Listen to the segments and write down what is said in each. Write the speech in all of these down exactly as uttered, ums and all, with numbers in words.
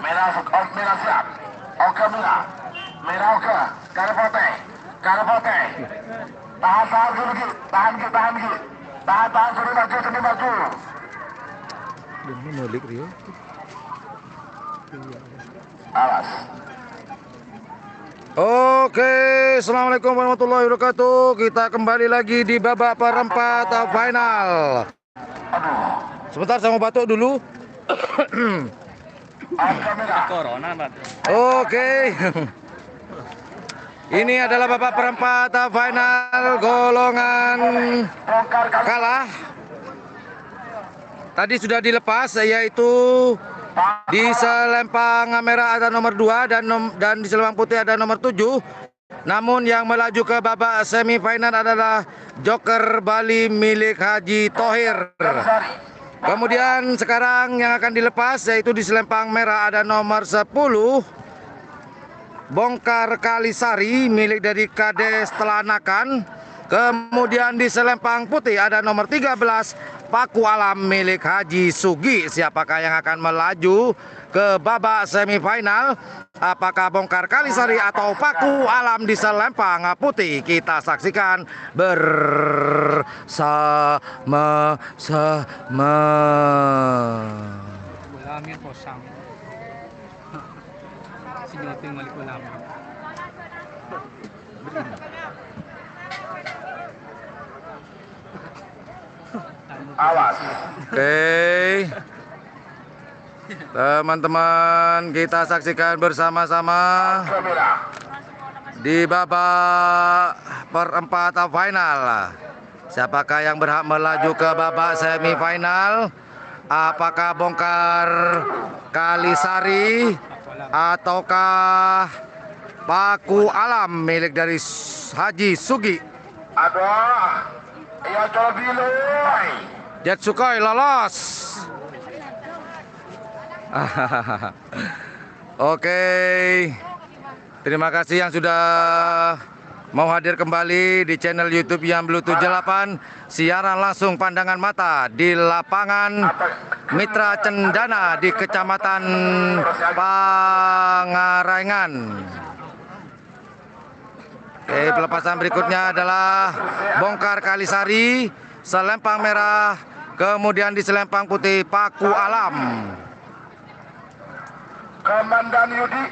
Mèra, oh, mèra siap. Oke, mèra. Mèra oke. Karè potè. Karè potè. Tahan, tahan, Ghi. Tahan, Ghi, tahan, Ghi. Tahan, tahan, sini maju, sini maju. Awas. Oke, assalamualaikum warahmatullahi wabarakatuh. Kita kembali lagi di babak perempat final. Sebentar, saya mau batuk dulu. Corona, Pak. Oke. Ini adalah babak perempat final golongan kalah. Tadi sudah dilepas, yaitu di selempang merah ada nomor dua dan nom-, dan di selempang putih ada nomor tujuh. Namun yang melaju ke babak semifinal adalah Joker Bali milik Haji Thohir. Kemudian sekarang yang akan dilepas yaitu di selempang merah ada nomor sepuluh, Bongkar Kalisari milik dari Kades Telanakan. Kemudian di selempang putih ada nomor tiga belas, Paku Alam milik Haji Sugi. Siapakah yang akan melaju ke babak semifinal? Apakah Bongkar Kalisari atau Paku Alam di selempang putih? Kita saksikan bersama-sama. Bola ambil posang. Si Nyoting balik bola ambil. Awas. Oke. Teman-teman, kita saksikan bersama-sama di babak perempat final. Siapakah yang berhak melaju ke babak semifinal? Apakah Bongkar Kalisari ataukah Paku Alam milik dari Haji Sugi? Aduh, ya coba bilu. Jet Sukoi lolos. Oke. Terima kasih yang sudah mau hadir kembali di channel YouTube Yan Blue tujuh delapan. Siaran langsung pandangan mata di lapangan Mitra Cendana di Kecamatan Pangaraengan. Oke, pelepasan berikutnya adalah Bongkar Kalisari, selempang merah, kemudian di selempang putih Paku Alam. Komandan Yudi.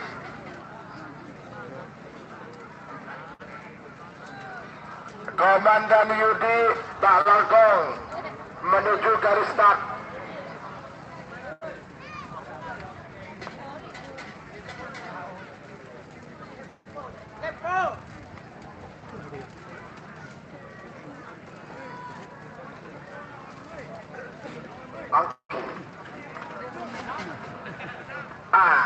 Komandan Yudi tak langkong menuju garis start. Ah.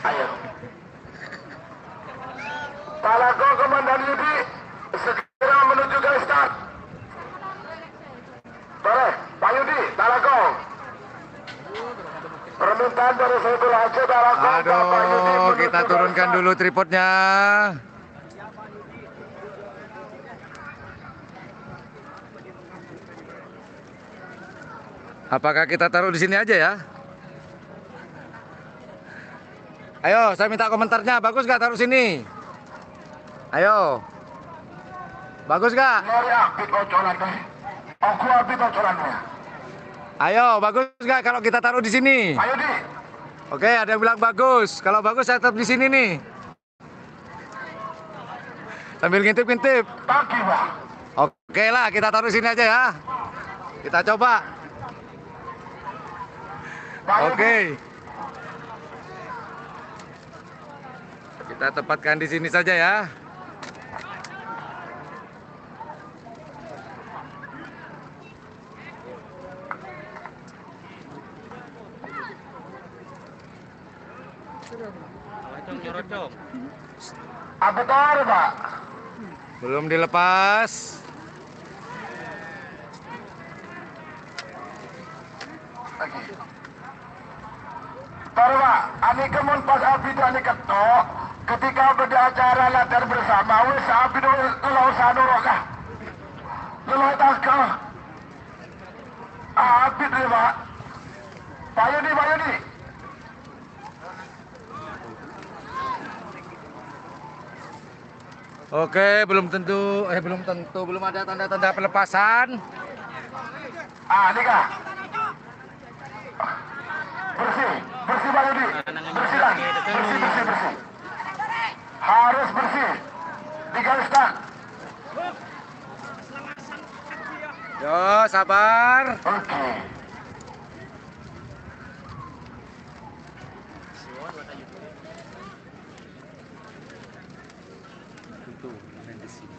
Ayo. Talago Komandan Yudi segera menuju garis start. Boleh, Pak Yudi, Talago. Permintaan dari Saiful Hajat, Talago, Bapak Yudi. Aduh, menuju kita turunkan garis start dulu tripodnya. Apakah kita taruh di sini aja ya? Ayo, saya minta komentarnya, bagus nggak taruh sini? Ayo. Bagus nggak? Lori abit bocorannya. Aku abit bocorannya. Ayo, bagus nggak kalau kita taruh di sini? Ayo, Di. Oke, ada yang bilang bagus. Kalau bagus, saya tetap di sini nih. Sambil ngintip-ngintip. Pagi, Pak. Oke lah, kita taruh sini aja ya. Kita coba. Pak, oke. Kita tempatkan di sini saja ya. Apa taruh, Pak? Belum dilepas. Lagi. Taruh, Pak. Anèka mon pas abit anèka tok, ketika bâdâ acara latihan bersama, wis abit wis lellos anu roh, kah? Lellos tangka. Abit ya, Pak. Pak Yudi, Pak Yudi. Oke, belum tentu, eh, belum tentu, belum ada tanda-tanda pelepasan. Ah, ini kah? Bersih, bersih Pak Yudi. Bersih, Bang. Bersih, bersih, bersih. Harus bersih. Digariskan. Yo, sabar. Oke. Itu, main di sini.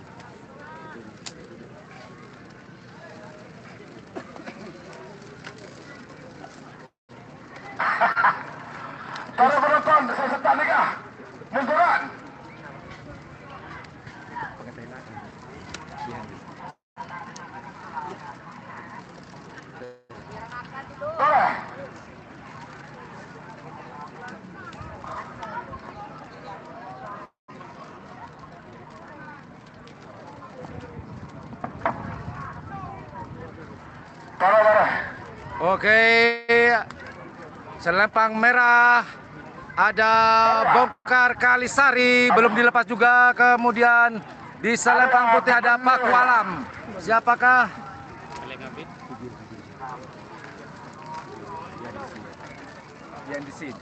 Para penonton, sè sèttong nèka, munduran. Toleh. Tara, tara. Oke, selempang merah ada Bongkar Kalisari, belum dilepas juga. Kemudian di selempang putih ada Paku Alam. Siapakah? Yang di sini.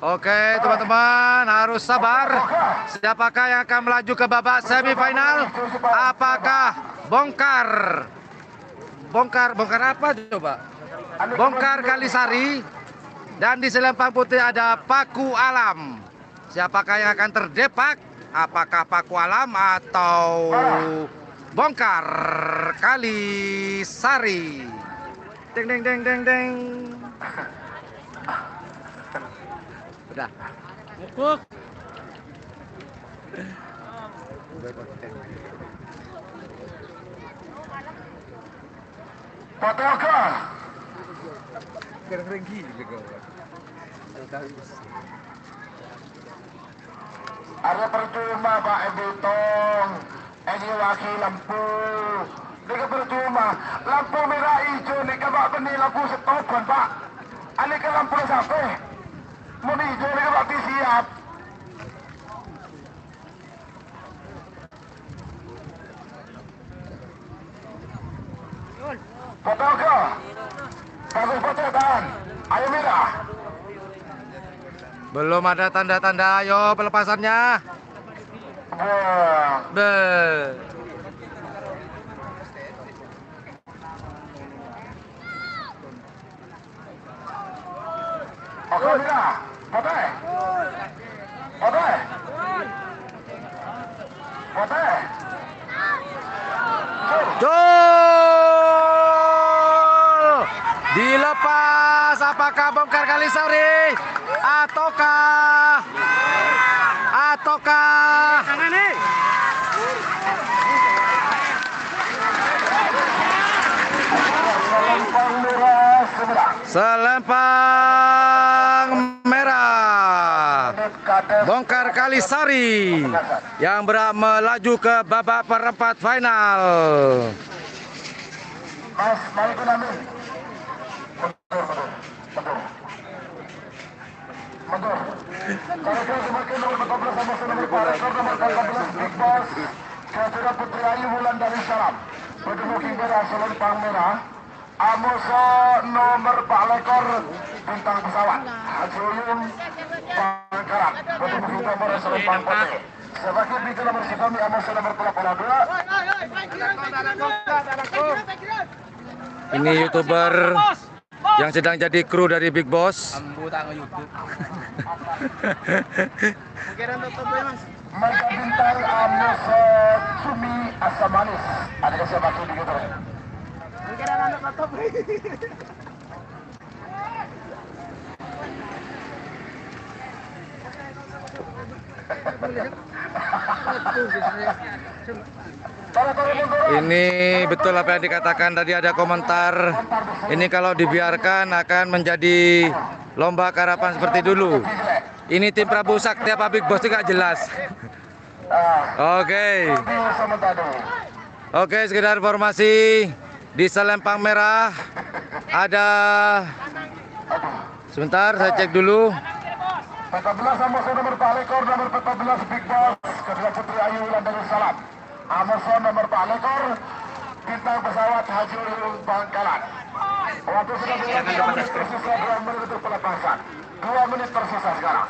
Oke, teman-teman, harus sabar. Siapakah yang akan melaju ke babak semifinal? Apakah Bongkar? Bongkar, Bongkar apa coba? Bongkar Kalisari. Dan di selempang putih ada Paku Alam. Siapakah yang akan terdepak? Apakah Paku Alam atau Bongkar Kalisari? Deng, deng, deng, deng, deng. Udah. Mupuk. Patoka. Keren-keren gila, kawan. Arèya percuma, Pak, èbitong, ènyèwa'aghi lampu. Nèka percuma. Lampu mèra ijo nèka, Pak, bânnè lampu stop, Pak. Anèka lampuna sapè? Mon ijo nèka, Pak, siap. Foto ke? Bagus foto, tahan. Ayo, Mira. Belum ada tanda-tanda, ayo pelepasannya. Wah. Be. Oke, Mira. Foto. Foto. Foto. Gol! Dilepas, apakah Bongkar Kalisari ataukah, ataukah selempang merah? Bongkar Kalisari yang berhak melaju ke babak perempat final. Mas, mari ke kami. Mundur, mundur, mundur. Mundur. Kalau saya semakin nomor empat belas sama nomor empat belas, Big Boss. Kehadiran Putri Ayu Wulan Darussalam. Bertemu King Bera, selempang merah. Amoso nomor empat lekor, Bintang Pesawat. Haji Uyung, Bangkalan. Bertemu King Bera, selempang putih. Sebagai bintang nomor satu, Amoso nomor delapan puluh dua. Ini YouTuber yang sedang jadi kru dari Big Boss. Ambu tak nge-YouTube. Mega Bintang, Amoso, Cumi, Asam Manis. Ada kasih pakai begitu. Ini betul apa yang dikatakan tadi, ada komentar. Ini kalau dibiarkan akan menjadi lomba karapan seperti dulu. Ini tim Prabu Sakti apa Big Boss itu nggak jelas. Oke. Oke, sekedar informasi di selempang merah. Ada, sebentar, saya cek dulu. Peta belas, Amoso nomor empat lekor, nomor peta belas, Big Boss, kedua Putri Ayu Wulandari Salam. Amoso nomor empat lekor, bintang pesawat Haji Ulung Bangkalan. Waktu sudah berlalu, dua menit tersisa, dua menit untuk pelepasan. Dua menit tersisa sekarang.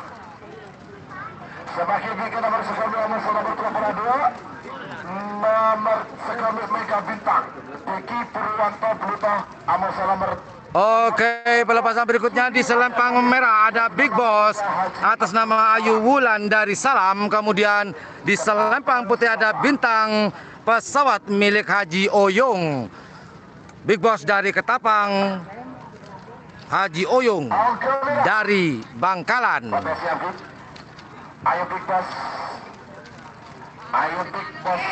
Semakin bikin nomor sekolah, Amoso nomor dua puluh dua, nomor sekolah Mega Bintang, Diki Purwanto Pluto, Amoso nomor. Oke, pelepasan berikutnya di selempang merah ada Big Boss atas nama Ayu Wulandari Salam, kemudian di selempang putih ada bintang pesawat milik Haji Oyung. Big Boss dari Ketapang, Haji Oyung dari Bangkalan. Ayo Big Boss. Ayo Big Boss.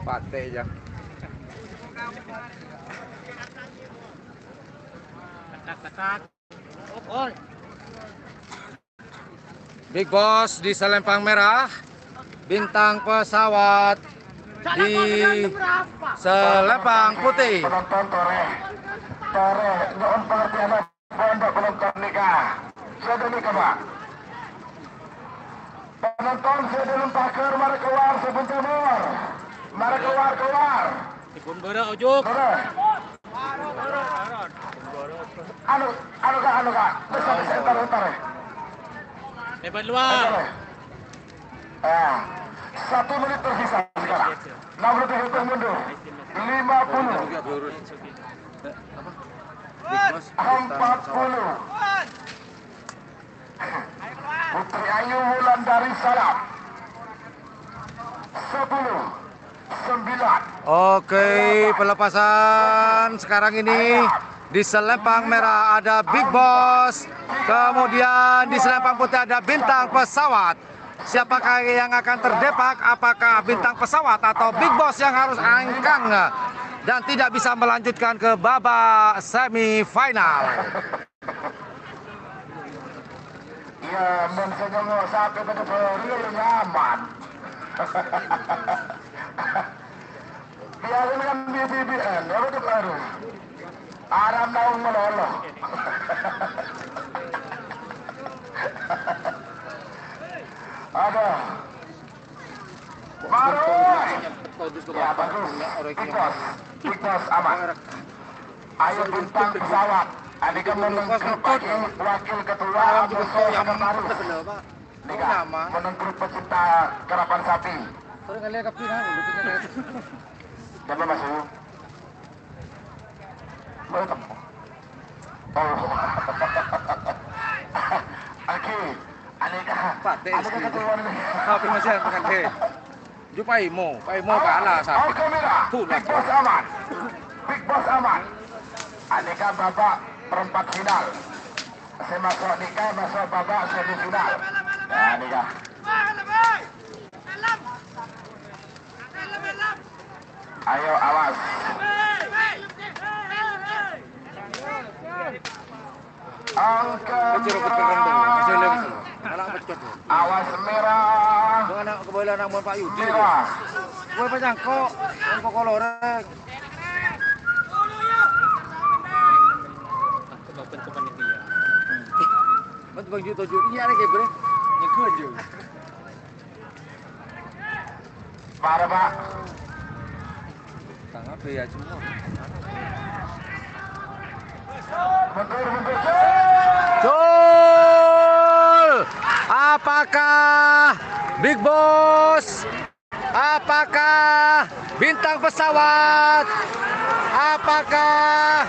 Pate ya. Big Boss di selempang merah, bintang pesawat di selempang putih. Penonton tore, tore, nyo'on pangartèyanna pondhuk penonton nèka. Sèdhâ nèka, Pak. Penonton sèdhâ nonton, mara kalowar sabhunten, mara kalowar, kalowar. Dipun bârâ', Ojuk. Bârâ'. Anu, anu, Kak, anu, Kak. Besok, besok, entar, entar. Lebar luar. Entar, ya. Ah, satu menit tersisa sekarang. Enam puluh tujuh mundur. Lima puluh. Empat puluh. Putri Ayu Wulandari Salam. Sepuluh, sembilan. Oke, pelepasan sekarang ini di selempang merah ada Big Boss. Kemudian di selempang putih ada bintang pesawat. Siapakah yang akan terdepak? Apakah bintang pesawat atau Big Boss yang harus angkang dan tidak bisa melanjutkan ke babak semifinal? Iyâ, mon sè nyongngo' sapè padâ bhâriyâ, iyâ nyaman. Biasana kan bi-, bi-, bi'en, ya, padâ bhâriyâ. Aram naong malolo. Aduh. Baru. Ya, bagus. Big Boss. Big Boss aman. Ayo bintang pesawat. Andika menang grup bagi wakil ketua Amoso sekretaris. Nika menang grup pecinta karapan sapi. Siapa Mas Ayu? Mboten. Oh. Oke. Aneka. Pate aneka istri. Keturunan. Tapi masih akan deh. Ju paimo, paimo kalah sapi. Oke, Mira. Tuh, Big Boss aman. Big Boss aman. Aneka babak perempat final. Sè maso' nika maso' babak semifinal. Nah, nika. Ayo, awas. Angka merah. Awas merah. Merah. Gue panyangko, angko koloreng. Mas Bang Juto Ju, ini ada kayak bre. Nyegel aja. Para, Pak. Tanggal ya semua. Mundur, mundur. Gol! Apakah Big Boss? Apakah bintang pesawat? Apakah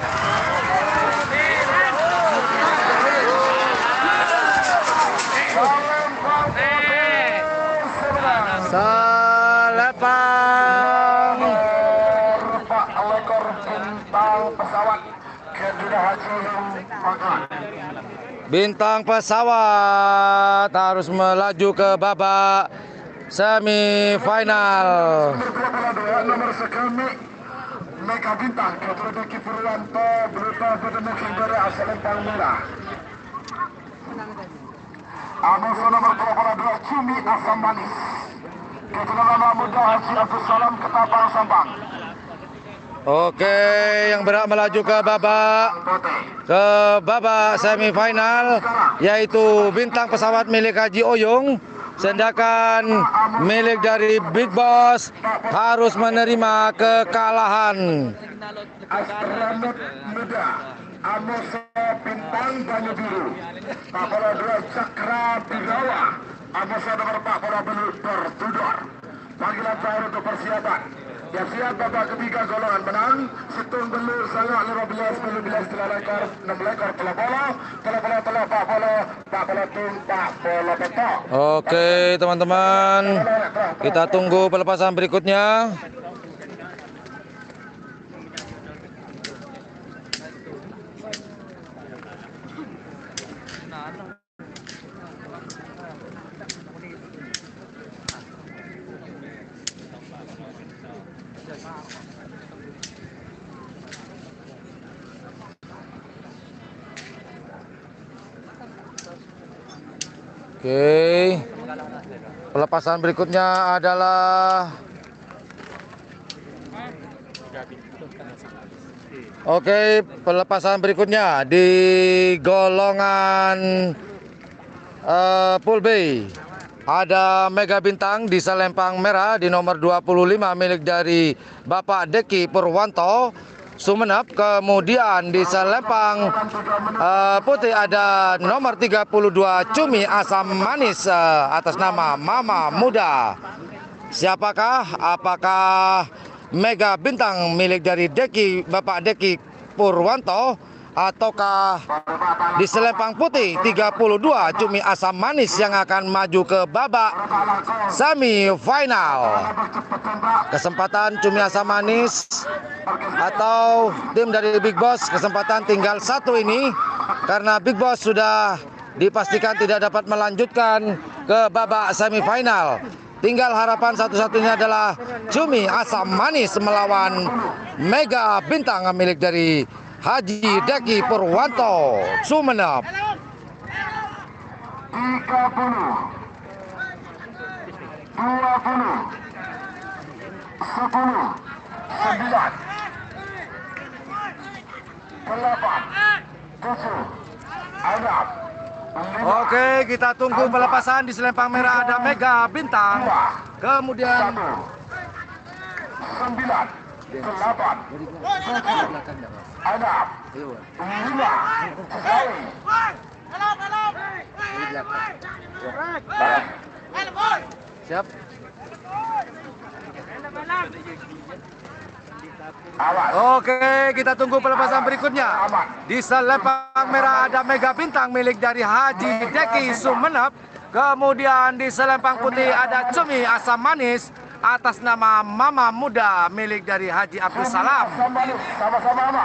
selempang? Bintang pesawat harus melaju ke babak semifinal. Nomor dua puluh dua, nomor sekami, Mega Bintang, Ketua Diki Purwanto, berupa Badan Mungkin Bara Asal Lempang Merah. Amoso nomor dua puluh dua, Cumi Asam Manis. Nama muda Haji Abdus Salam Ketapang Sampang. Oke, yang berhak melaju ke babak, ke babak semifinal, yaitu Bintang Pesawat milik Haji Oyung, sedangkan milik dari Big Boss harus menerima kekalahan. Astronot Muda, Amosa Bintang Banyu Biru, Papala dua Cakra Birawa, Amosa nomor empat puluh delapan Bertudor. Panggilan terakhir untuk persiapan. Siap-siap babak ketiga golongan menang. Setung belur sangat lima belas, lima belas, tiga lekor, enam lekor, telah bola, telah bola, telah empat bola, empat bola tung, empat bola petok. Oke, teman-teman. Kita tunggu pelepasan berikutnya. Oke. Pelepasan berikutnya adalah Oke, pelepasan berikutnya di golongan, eh, Pool B. Ada Mega Bintang di selempang merah di nomor dua puluh lima milik dari Bapak Deki Purwanto, Sumenep. Kemudian di selempang, eh, putih ada nomor tiga puluh dua Cumi Asam Manis, eh, atas nama Mama Muda. Siapakah? Apakah Mega Bintang milik dari Deki, Bapak Deki Purwanto, ataukah di selempang putih tiga puluh dua Cumi Asam Manis yang akan maju ke babak semifinal? Kesempatan Cumi Asam Manis atau tim dari Big Boss, kesempatan tinggal satu ini, karena Big Boss sudah dipastikan tidak dapat melanjutkan ke babak semifinal. Tinggal harapan satu-satunya adalah Cumi Asam Manis melawan Mega Bintang milik dari Haji Deki Purwanto, Sumenep. Tiga puluh, dua puluh, sepuluh, sembilan, delapan, tujuh, enam, lima. Oke, kita tunggu pelepasan. Di selempang merah ada Mega Bintang. Dua, kemudian satu, sembilan, delapan, tujuh, enam, lima, sekali. Siap. Oke, kita tunggu pelepasan berikutnya. Di selempang merah ada Mega Bintang milik dari Haji Deki Sumenep. Kemudian di selempang putih ada Cumi Asam Manis atas nama Mama Muda milik dari Haji Abdus Salam.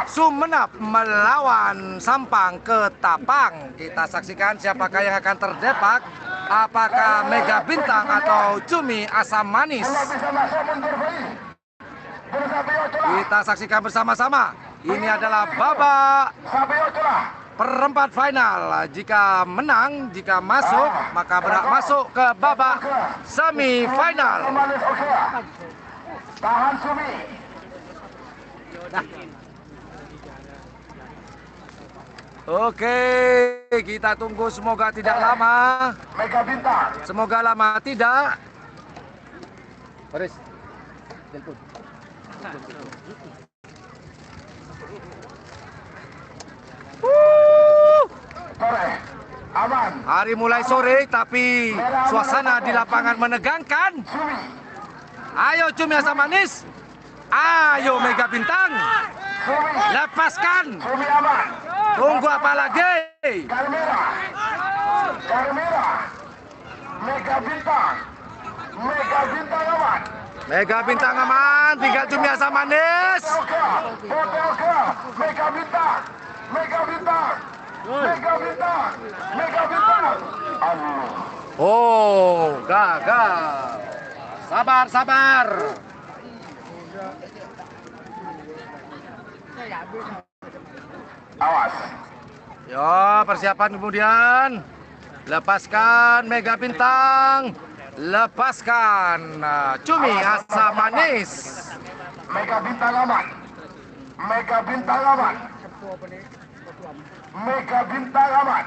Sumenep melawan Sampang Ketapang. Kita saksikan siapakah yang akan terdepak. Apakah Mega Bintang atau Cumi Asam Manis? Kita saksikan bersama-sama. Ini adalah babak perempat final. Jika menang, jika masuk, maka berhak masuk ke babak semifinal. Tahan, Cumi. Oke, kita tunggu, semoga tidak lama. Mega Bintang. Semoga lama tidak. Baris. Telepon. Sore. Aman. Hari mulai sore, tapi suasana di lapangan menegangkan. Ayo, Cumi Asam Manis. Ayo, Mega Bintang. Lepaskan. Tunggu apa lagi? Karmira. Karmira. Mega Bintang. Mega Bintang aman. Mega Bintang aman, tinggal Cumi Asam Manis. Oke, oke, oke. Mega Bintang. Mega Bintang. Mega Bintang. Mega Bintang. Aduh. Oh, gagal. Sabar, sabar. Awas. Ya, persiapan kemudian. Lepaskan Mega Bintang. Lepaskan, eh, Cumi Asam Manis. Mega Bintang aman. Mega Bintang aman. Mega Bintang aman.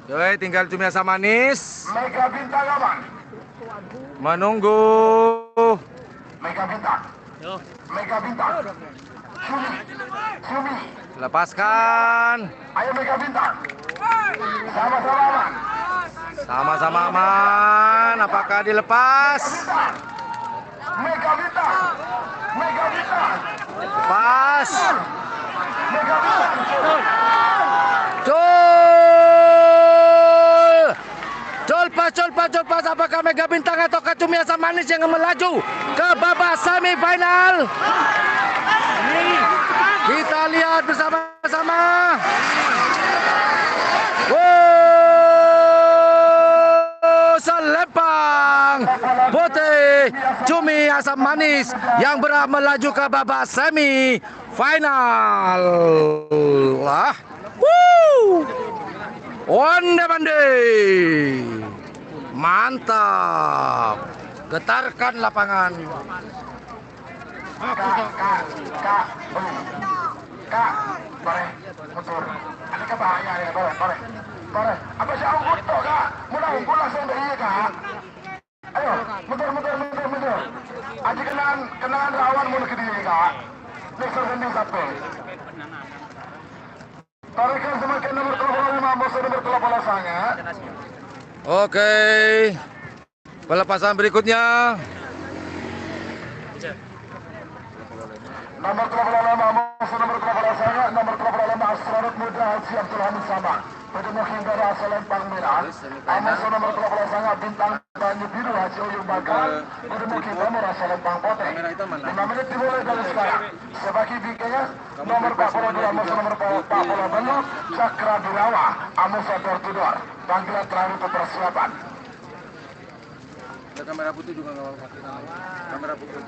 Oke, tinggal Cumi Asam Manis. Mega Bintang aman. Menunggu. Mega Bintang. Mega Bintang. Cumi. Cumi. Lepaskan. Ayo Mega Bintang. Sama-sama aman. Sama-sama aman. Apakah dilepas? Mega Bintang. Mega Bintang. Pas. Mega Bintang. Cul. Cul pas, cul pas, cul pas. Apakah Mega Bintang atau Cumi Asam Manis yang melaju ke babak semifinal? Kita lihat bersama-sama. Wow, Selempang Putih, Cumi Asam Manis yang berhak melaju ke babak semifinal. Wah. Wuh. Onde mande. Mantap. Getarkan lapangan. Kak, Kak, Kak, Kak, boleh mundur. Ini kan bahaya ya, boleh, boleh. Boleh. Apa sih angkut toh, Kak? Mau angkut langsung dari iya, Kak. Ayo, mundur, mundur, mundur, mundur. Aji kenangan, kenangan rawan mau ke diri, Kak. Next sampai. Tarekan semakin nomor tello puluh lima, musuh nomor tello puluh sanga. Oke. Pelepasan berikutnya. Nomor tello puluh lima, musuh nomor tello puluh sanga, nomor tello puluh lima, Astronot Muda Haji Abdul Hamid Sama. Pada mungkin dari asal Lempang Merah. Musuh nomor tello puluh sanga, Bintang Banyu Biru Haji Oyung Bangkalan, bermukim nomor asal Lempang Putih. Lima menit dimulai dari sekarang. Sebagai bingkainya, nomor empat puluh dua, musuh nomor empat puluh dua, Cakra Birawa, Amusa Door to Door. Panggilan terakhir untuk persiapan. Ada kamera putih juga nggak apa-apa. Kamera putih.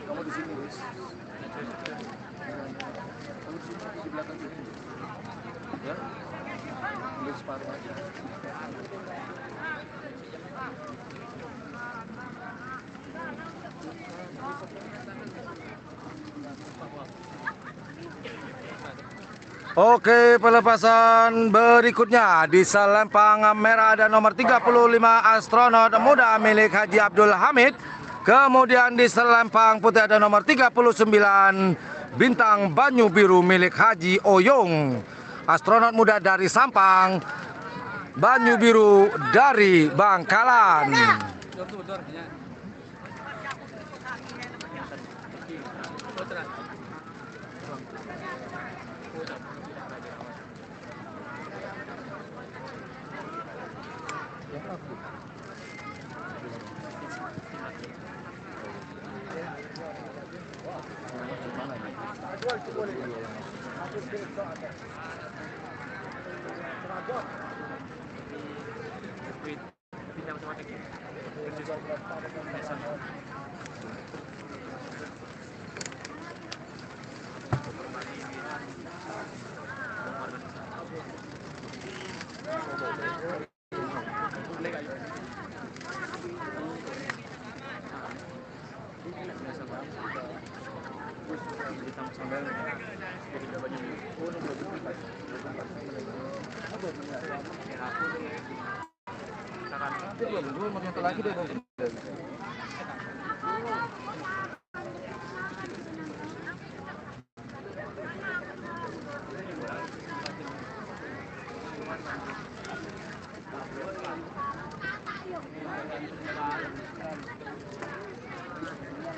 Kamu di sini, Riz. Kamu di sini, di belakang situ. Ya. Ambil sepatu aja. Oke, pelepasan berikutnya di selempang merah ada nomor tiga puluh lima Astronot Muda milik Haji Abdul Hamid. Kemudian di selempang putih ada nomor tiga puluh sembilan Bintang Banyu Biru milik Haji Oyong. Astronot Muda dari Sampang, Banyu Biru dari Bangkalan.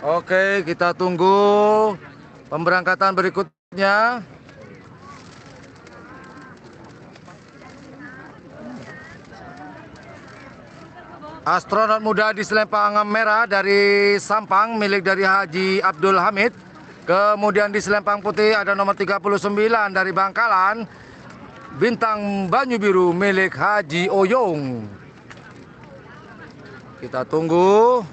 Oke, kita tunggu pemberangkatan berikutnya. Astronot Muda di selempang merah dari Sampang, milik dari Haji Abdul Hamid. Kemudian di selempang putih ada nomor tiga puluh sembilan dari Bangkalan, Bintang Banyu Biru, milik Haji Oyong. Kita tunggu.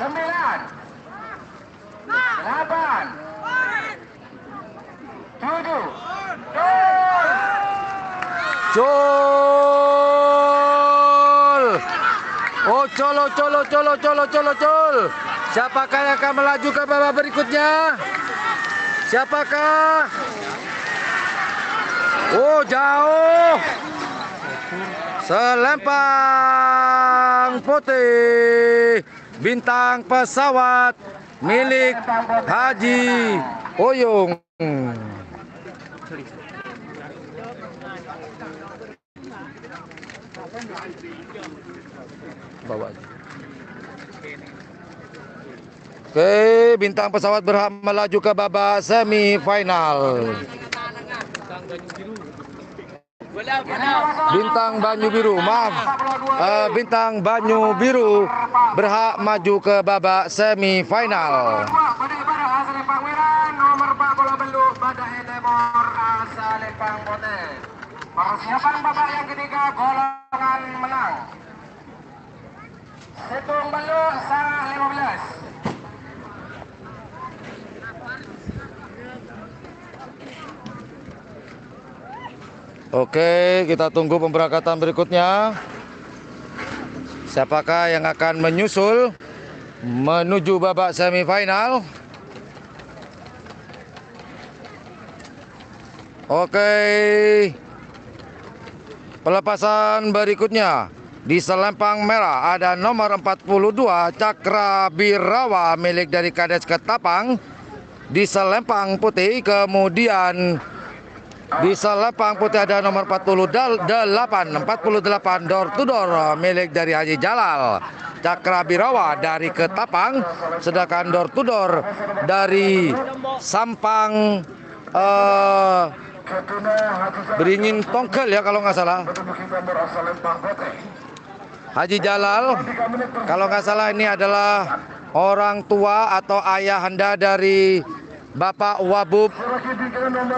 Sembilan. Delapan. Tujuh. Gol. Gol. Ocol, ocol, ocol, ocol, ocol, ocol. Siapakah yang akan melaju ke babak berikutnya? Siapakah? Oh, jauh. Selempang putih. Bintang pesawat milik Haji Oyong. Bawa aja. Oke, bintang pesawat berhak melaju ke babak semifinal. Bintang Banyu Biru, maaf. Eh, Bintang Banyu Biru berhak maju ke babak semifinal. Persiapan babak yang ketiga, golongan menang. Sèttong bâllu' sanga' lèma bellâs. Oke, kita tunggu pemberangkatan berikutnya. Siapakah yang akan menyusul menuju babak semifinal? Oke. Pelepasan berikutnya, di selempang merah ada nomor empat puluh dua, Cakra Birawa, milik dari Kades Ketapang. Di selempang putih, kemudian di selempang putih ada nomor empat puluh delapan, empat puluh delapan door to door, milik dari Haji Jalal. Cakra Birawa dari Ketapang, sedangkan door to door dari Sampang, eh, Beringin Tonggal ya, kalau nggak salah. Haji Jalal, kalau nggak salah ini adalah orang tua atau ayahanda dari Bapak Wabub,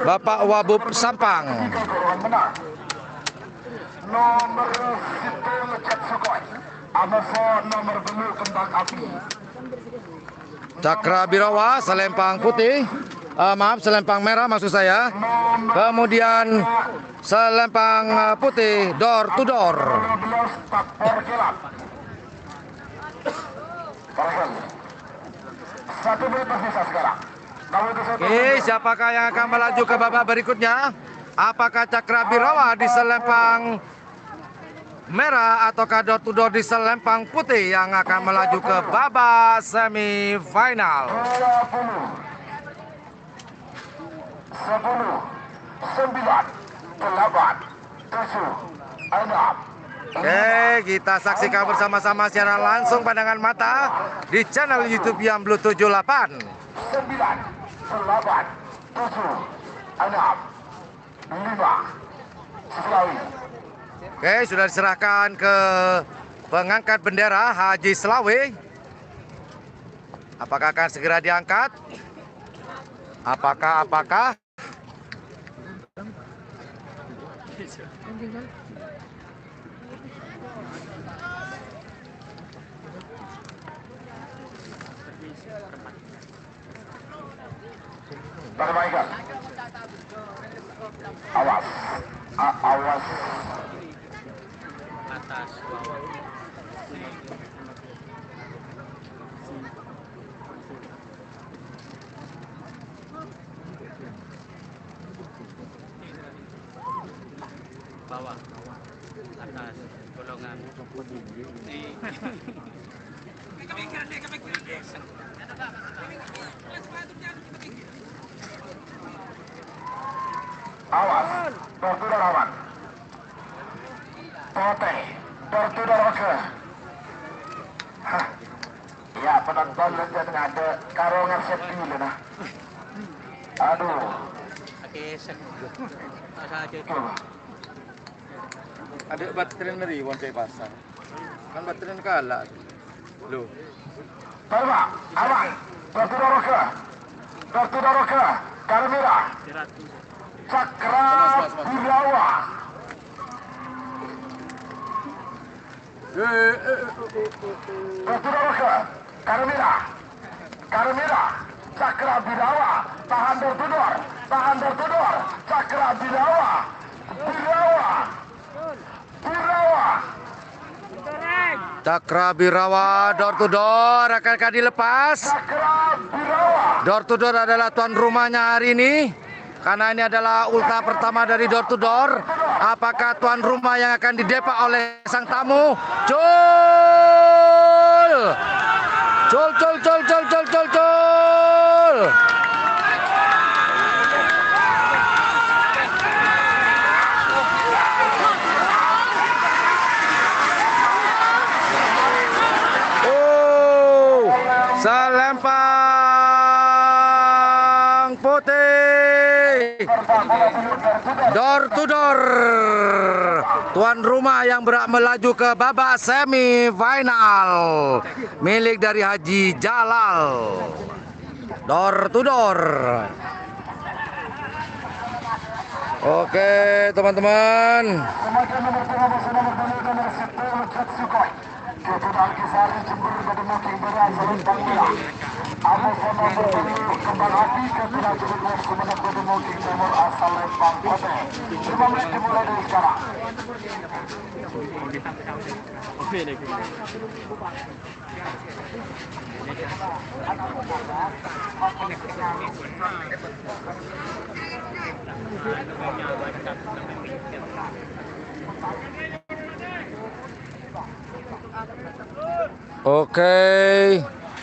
Bapak Wabub Sampang. Nomor sèttong Cat Sokoj, amoso nomor bâllu' Kembang Api. Cakra Birawa, selempang putih, eh, maaf, selempang merah maksud saya. Kemudian selempang, eh, putih, door to door. Satu menit tersisa sekarang. Oke, siapakah yang akan melaju ke babak berikutnya? Apakah Cakra Birawa di selempang merah ataukah door to door di selempang putih yang akan melaju ke babak semifinal? Dua puluh. Sepuluh, sembilan, delapan, tujuh, enam. Oke, kita saksikan bersama-sama siaran langsung pandangan mata di channel YouTube Yamblu tujuh delapan. Sembilan, delapan, tujuh, enam, lima. Selawi. Oke, sudah diserahkan ke pengangkat bendera, Haji Selawi. Apakah akan segera diangkat? Apakah, apakah? Perbaikan. Awas. A-, awas. Atas bawah. Bawah, bawah, atas, golongan. Awas, berkurang awan. Potè, berkurang roga. Hah. Ya, penonton lanjut ngadek karo ngarep dulu, nah. Aduh. Oke, sek. Pas aja. Tuh. Ada baterai neri, wonte pasang. Kan baterai kala. Loh. Parwa, awan. Bertu Daroga. Bertu Daroga. Karmira. Cakra Birawa. Eh, eh, eh, eh, eh, eh. Bertu Daroga. Karmila, Karmila, Cakra Birawa, tahan door to door, tahan door to door, Cakra Birawa, Birawa, Birawa. Cakra Birawa door to door akan, akan dilepas. Cakra Birawa. Door to door adalah tuan rumahnya hari ini. Karena ini adalah ulta pertama dari door to door. Apakah tuan rumah yang akan didepak oleh sang tamu? Cul! Cul, cul, cul, cul, cul, cul, cul! Oh, Selempang Putih. Door to door. Tuan rumah yang berhak melaju ke babak semifinal. Milik dari Haji Jalal. Door to door. Oke, teman-teman. Oke,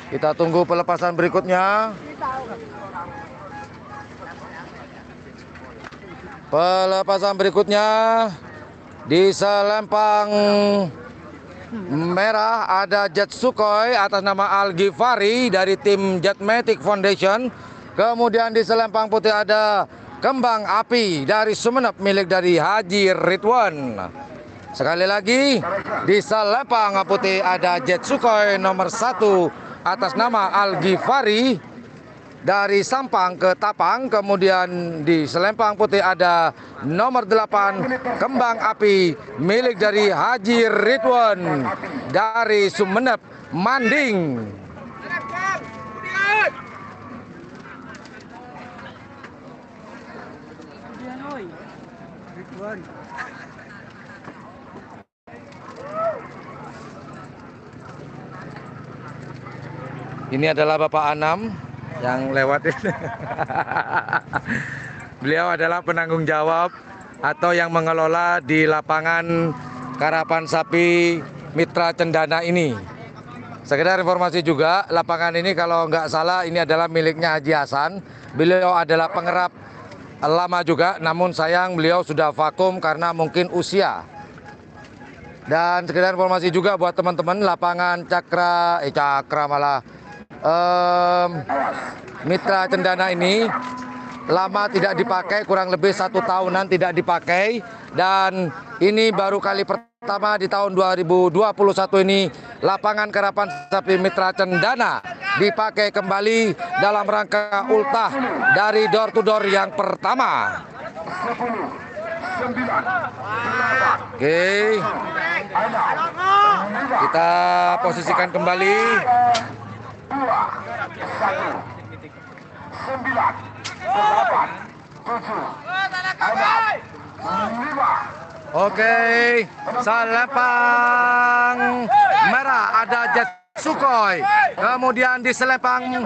kita tunggu pelepasan berikutnya. Pelepasan berikutnya di selempang merah ada Jet Sukhoi atas nama Al Ghifari dari tim Jetmatic Foundation. Kemudian di selempang putih ada Kembang Api dari Sumenep milik dari Haji Ridwan. Sekali lagi, di selempang putih ada Jet Sukhoi nomor satu atas nama Al Ghifari dari Sampang ke Tapang, kemudian di selempang putih ada nomor delapan, Kembang Api, milik dari Haji Ridwan dari Sumenep, Manding. Ini adalah Bapak Anam yang lewat ini. Beliau adalah penanggung jawab atau yang mengelola di lapangan Karapan Sapi Mitra Cendana ini. Sekedar informasi juga, lapangan ini kalau nggak salah ini adalah miliknya Haji Hasan. Beliau adalah pengerap lama juga, namun sayang beliau sudah vakum karena mungkin usia. Dan sekedar informasi juga buat teman-teman, lapangan Cakra, eh, Cakra malah, em, Mitra Cendana ini lama tidak dipakai, kurang lebih satu tahunan tidak dipakai. Dan ini baru kali pertama di tahun dua ribu dua puluh satu ini, lapangan Karapan Sapi Mitra Cendana dipakai kembali dalam rangka ultah dari door to door yang pertama. Oke. Kita posisikan kembali. Oke, selempang merah ada Jet Sukhoi. Kemudian di selempang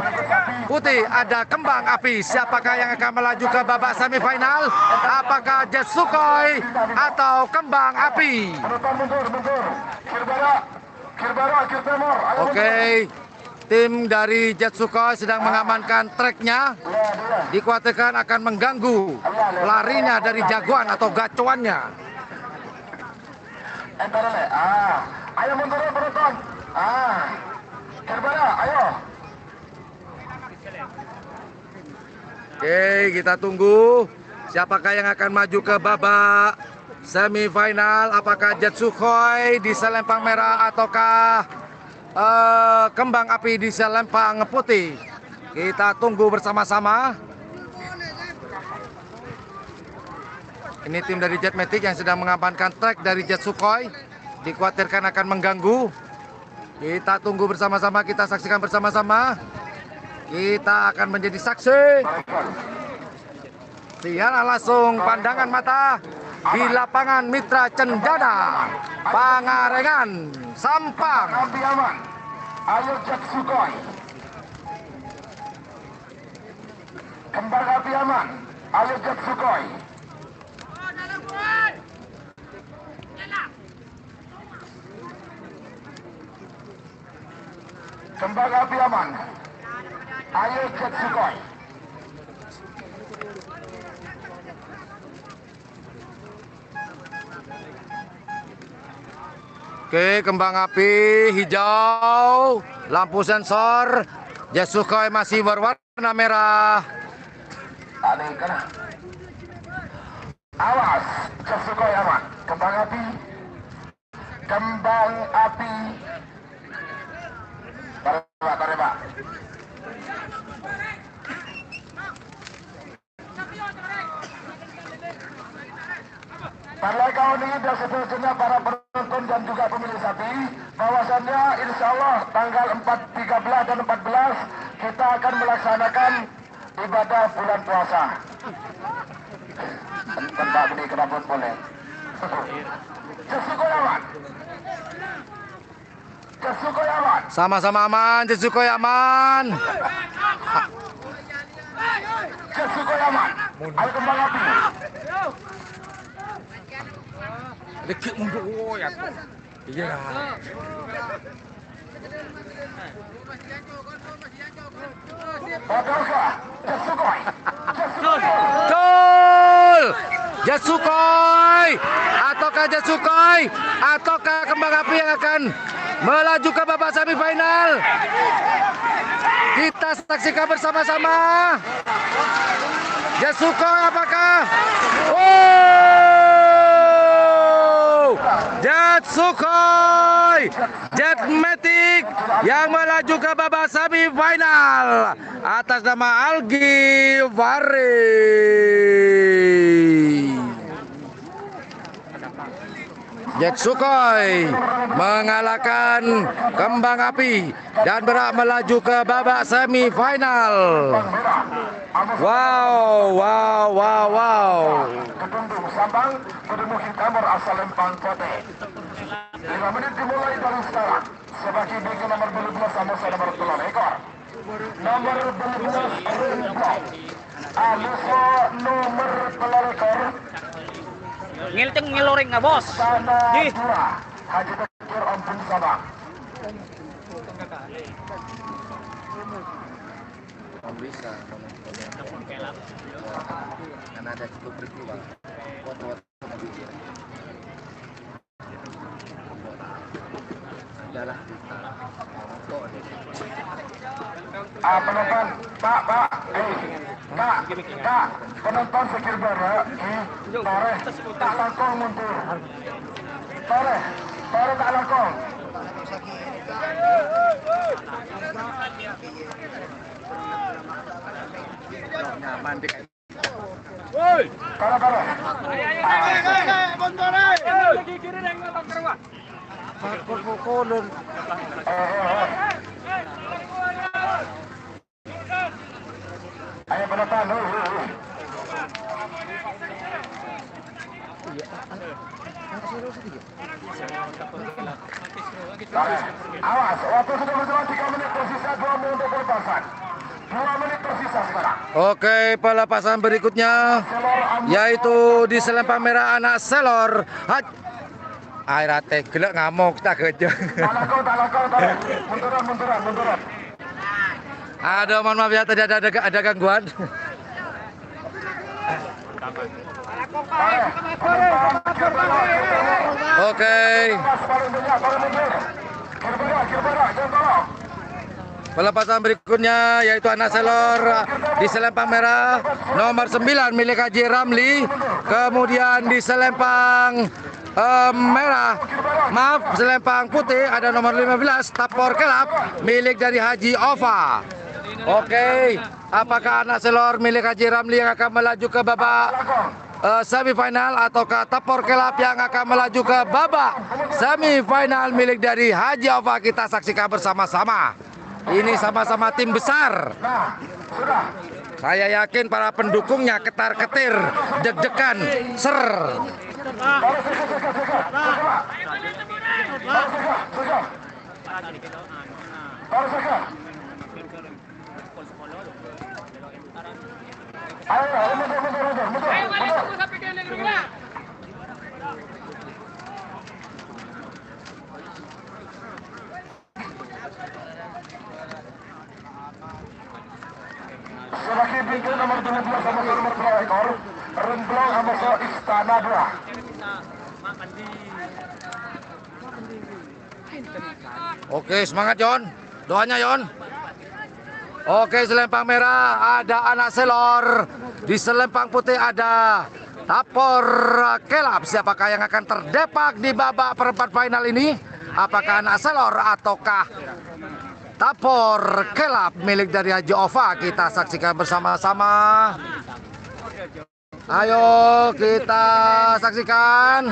putih ada Kembang Api. Siapakah yang akan melaju ke babak semifinal? Apakah Jet Sukhoi atau Kembang Api? Oke, tim dari Jet Sukhoi sedang mengamankan treknya. Dikhawatirkan akan mengganggu larinya dari jagoan atau gacoannya. Entar le. Ah, ayo mundur, penonton. Ah, Kerbala, ayo. Oke, kita tunggu siapakah yang akan maju ke babak semifinal. Apakah Jet Sukhoi di selempang merah ataukah, eh, Kembang Api di selempang putih? Kita tunggu bersama-sama. Ini tim dari Jetmatic yang sedang mengamankan trek dari Jet Sukhoi. Dikhawatirkan akan mengganggu. Kita tunggu bersama-sama, kita saksikan bersama-sama. Kita akan menjadi saksi. Siaran langsung pandangan mata di lapangan Mitra Cendana, Pangarengan, Sampang. Kembang api aman. Ayo, Jet Sukhoi. Kembang api aman. Ayo, Jet Sukhoi. Kembang api aman. Ayo, Jet Sukhoi. Oke, kembang api hijau, lampu sensor, Jet Sukhoi masih berwarna merah. Awas, Jet Sukhoi aman. Kembang api. Kembang api. Tarik, Pak, tarik, Pak. Para kawan ini dan seterusnya, para penonton dan juga pemilik sapi, bahwasannya insya Allah tanggal empat, tiga belas dan empat belas kita akan melaksanakan ibadah bulan puasa. Kan Pak Budi kenapa boleh? Jet Sukhoi aman. Jet Sukhoi aman. Sama-sama aman, Jet Sukhoi aman. Jet Sukhoi aman. Ayo, kembang api. Dikit mundur, oh, ya. Iya. Ataukah Jet Sukhoi? Jet Sukhoi! Gol! Jet Sukhoi! Ataukah Jet Sukhoi? Ataukah kembang api yang akan melaju ke babak semifinal? Kita saksikan bersama-sama. Jet Sukhoi apakah? Oh! Jet Sukhoi! Jet Matic yang melaju ke babak semifinal atas nama Algi Fahri. Jet Sukhoi mengalahkan Kembang Api dan berhak melaju ke babak semifinal. Wow, wow, wow, wow. Kedundung Sampang, kedundung hitam, asal Lempang Kote. Lima menit dimulai dari sekarang. Sebagai bek nomor dua belas sama saya nomor dua lekor. Nomor dua belas, Rinto. Aluso nomor dua lekor. Ngilteng ngeloring, ah, Bos. Sana Ih. Dua. Haji Tekir Ompung Sabang. Bisa. Karena ada cukup peristiwa. Ah, penonton, Pak, Pak, eh, Pak, Pak, penonton sekir bara, eh, tore, ta' langkong mundur. Tore, tore ta' langkong. Nyaman deh. Ayo, penonton. Awas, waktu sudah berjalan tiga menit, tersisa dua menit untuk pelepasan. Dua menit tersisa sekarang. Oke, pelepasan berikutnya yaitu di selempang merah anak Selor. Hat. Air ate gelek ngamuk tak gejek. Tak langkong, tak langkong, tak. Munduran, munduran, munduran. Aduh, mohon maaf ya, tadi ada, ada, ada gangguan. Oke. Pelepasan berikutnya yaitu anak Selor di selempang merah nomor sembilan milik Haji Ramli. Kemudian di selempang eh, merah, maaf, selempang putih ada nomor lima belas, Tapor Kelap, milik dari Haji Ova. Oke, apakah anak Selor milik Haji Ramli yang akan melaju ke babak eh, semifinal ataukah Tapor Kelab yang akan melaju ke babak semifinal milik dari Haji Ova, kita saksikan bersama-sama. Ini sama-sama tim besar. Saya yakin para pendukungnya ketar-ketir, deg-degan, ser. Sè lakè' bingkel nomer dua belas amoso nomer tello ekor, Remblong amoso Istana Dua. Oke, semangat, Yon. Doanya, Yon. Oke, selempang merah ada Anak Selor. Di selempang putih ada Tapor Kelab. Siapakah yang akan terdepak di babak perempat final ini? Apakah Anak Selor ataukah Tapor Kelab milik dari Haji Ova? Kita saksikan bersama-sama. Ayo kita saksikan.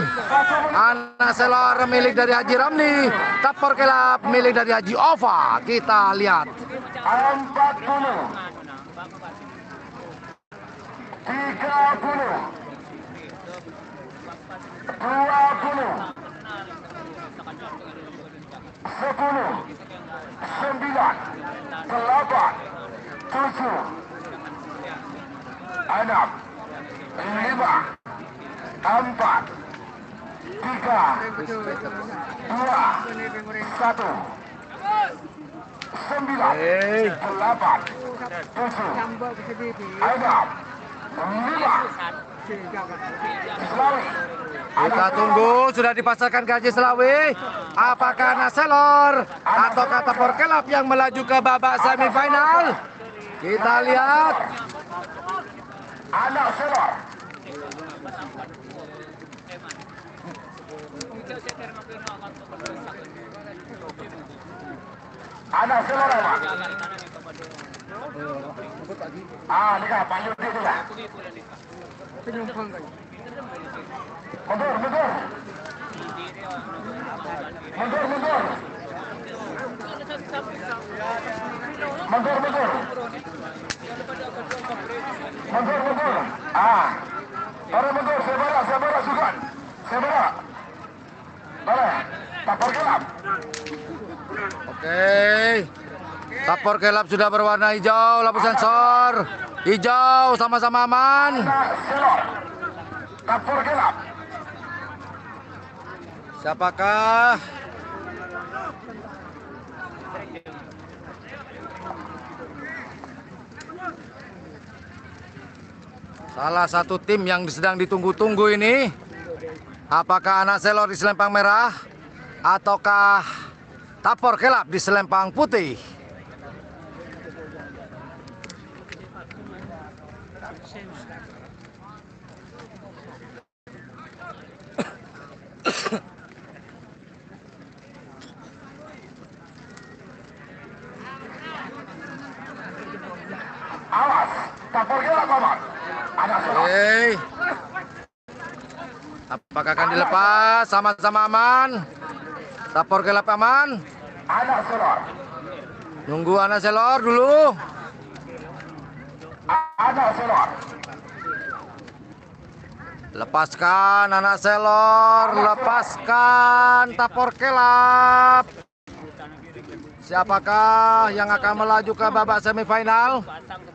Anak Selor milik dari Haji Ramli, Tapor Kelab milik dari Haji Ova. Kita lihat. Empat puluh. Tiga puluh. Dua puluh. Sepuluh, sembilan, delapan, tujuh, enam, lima, empat, tiga, dua, satu, sembilan, delapan, tujuh, enam, lima, Kita tunggu, sudah dipasrahkan ke Haji Selawi. Apakah Anak Selor ataukah Tapor Kelab yang melaju ke babak semifinal? Kita lihat. Anak Selor. Anak Selor, Pak. Ah, ini kan, Pak Yudi ini kan. Mundur, mundur. Mundur, mundur. Mundur, mundur. Mundur, mundur. Ah. Para mundur, sè bârâ', sè bârâ' jhughân. Sè bârâ'. Boleh. Tapor Kelab. Oke. Tapor Kelab sudah berwarna hijau, lampu sensor hijau, sama-sama aman. Anak Selor. Tapor Kelab. Siapakah? Salah satu tim yang sedang ditunggu-tunggu ini, apakah Anak Selor di selempang merah ataukah Tapor Kelab di selempang putih? Awas, Tapor Kelab, Aman. Anak Selor. Hei. Apakah akan dilepas? Sama-sama aman. Tapor Kelab aman. Anak Selor. Nunggu Anak Selor dulu. Anak Selor. Lepaskan Anak Selor, lepaskan Tapor Kelab. Siapakah yang akan melaju ke babak semifinal?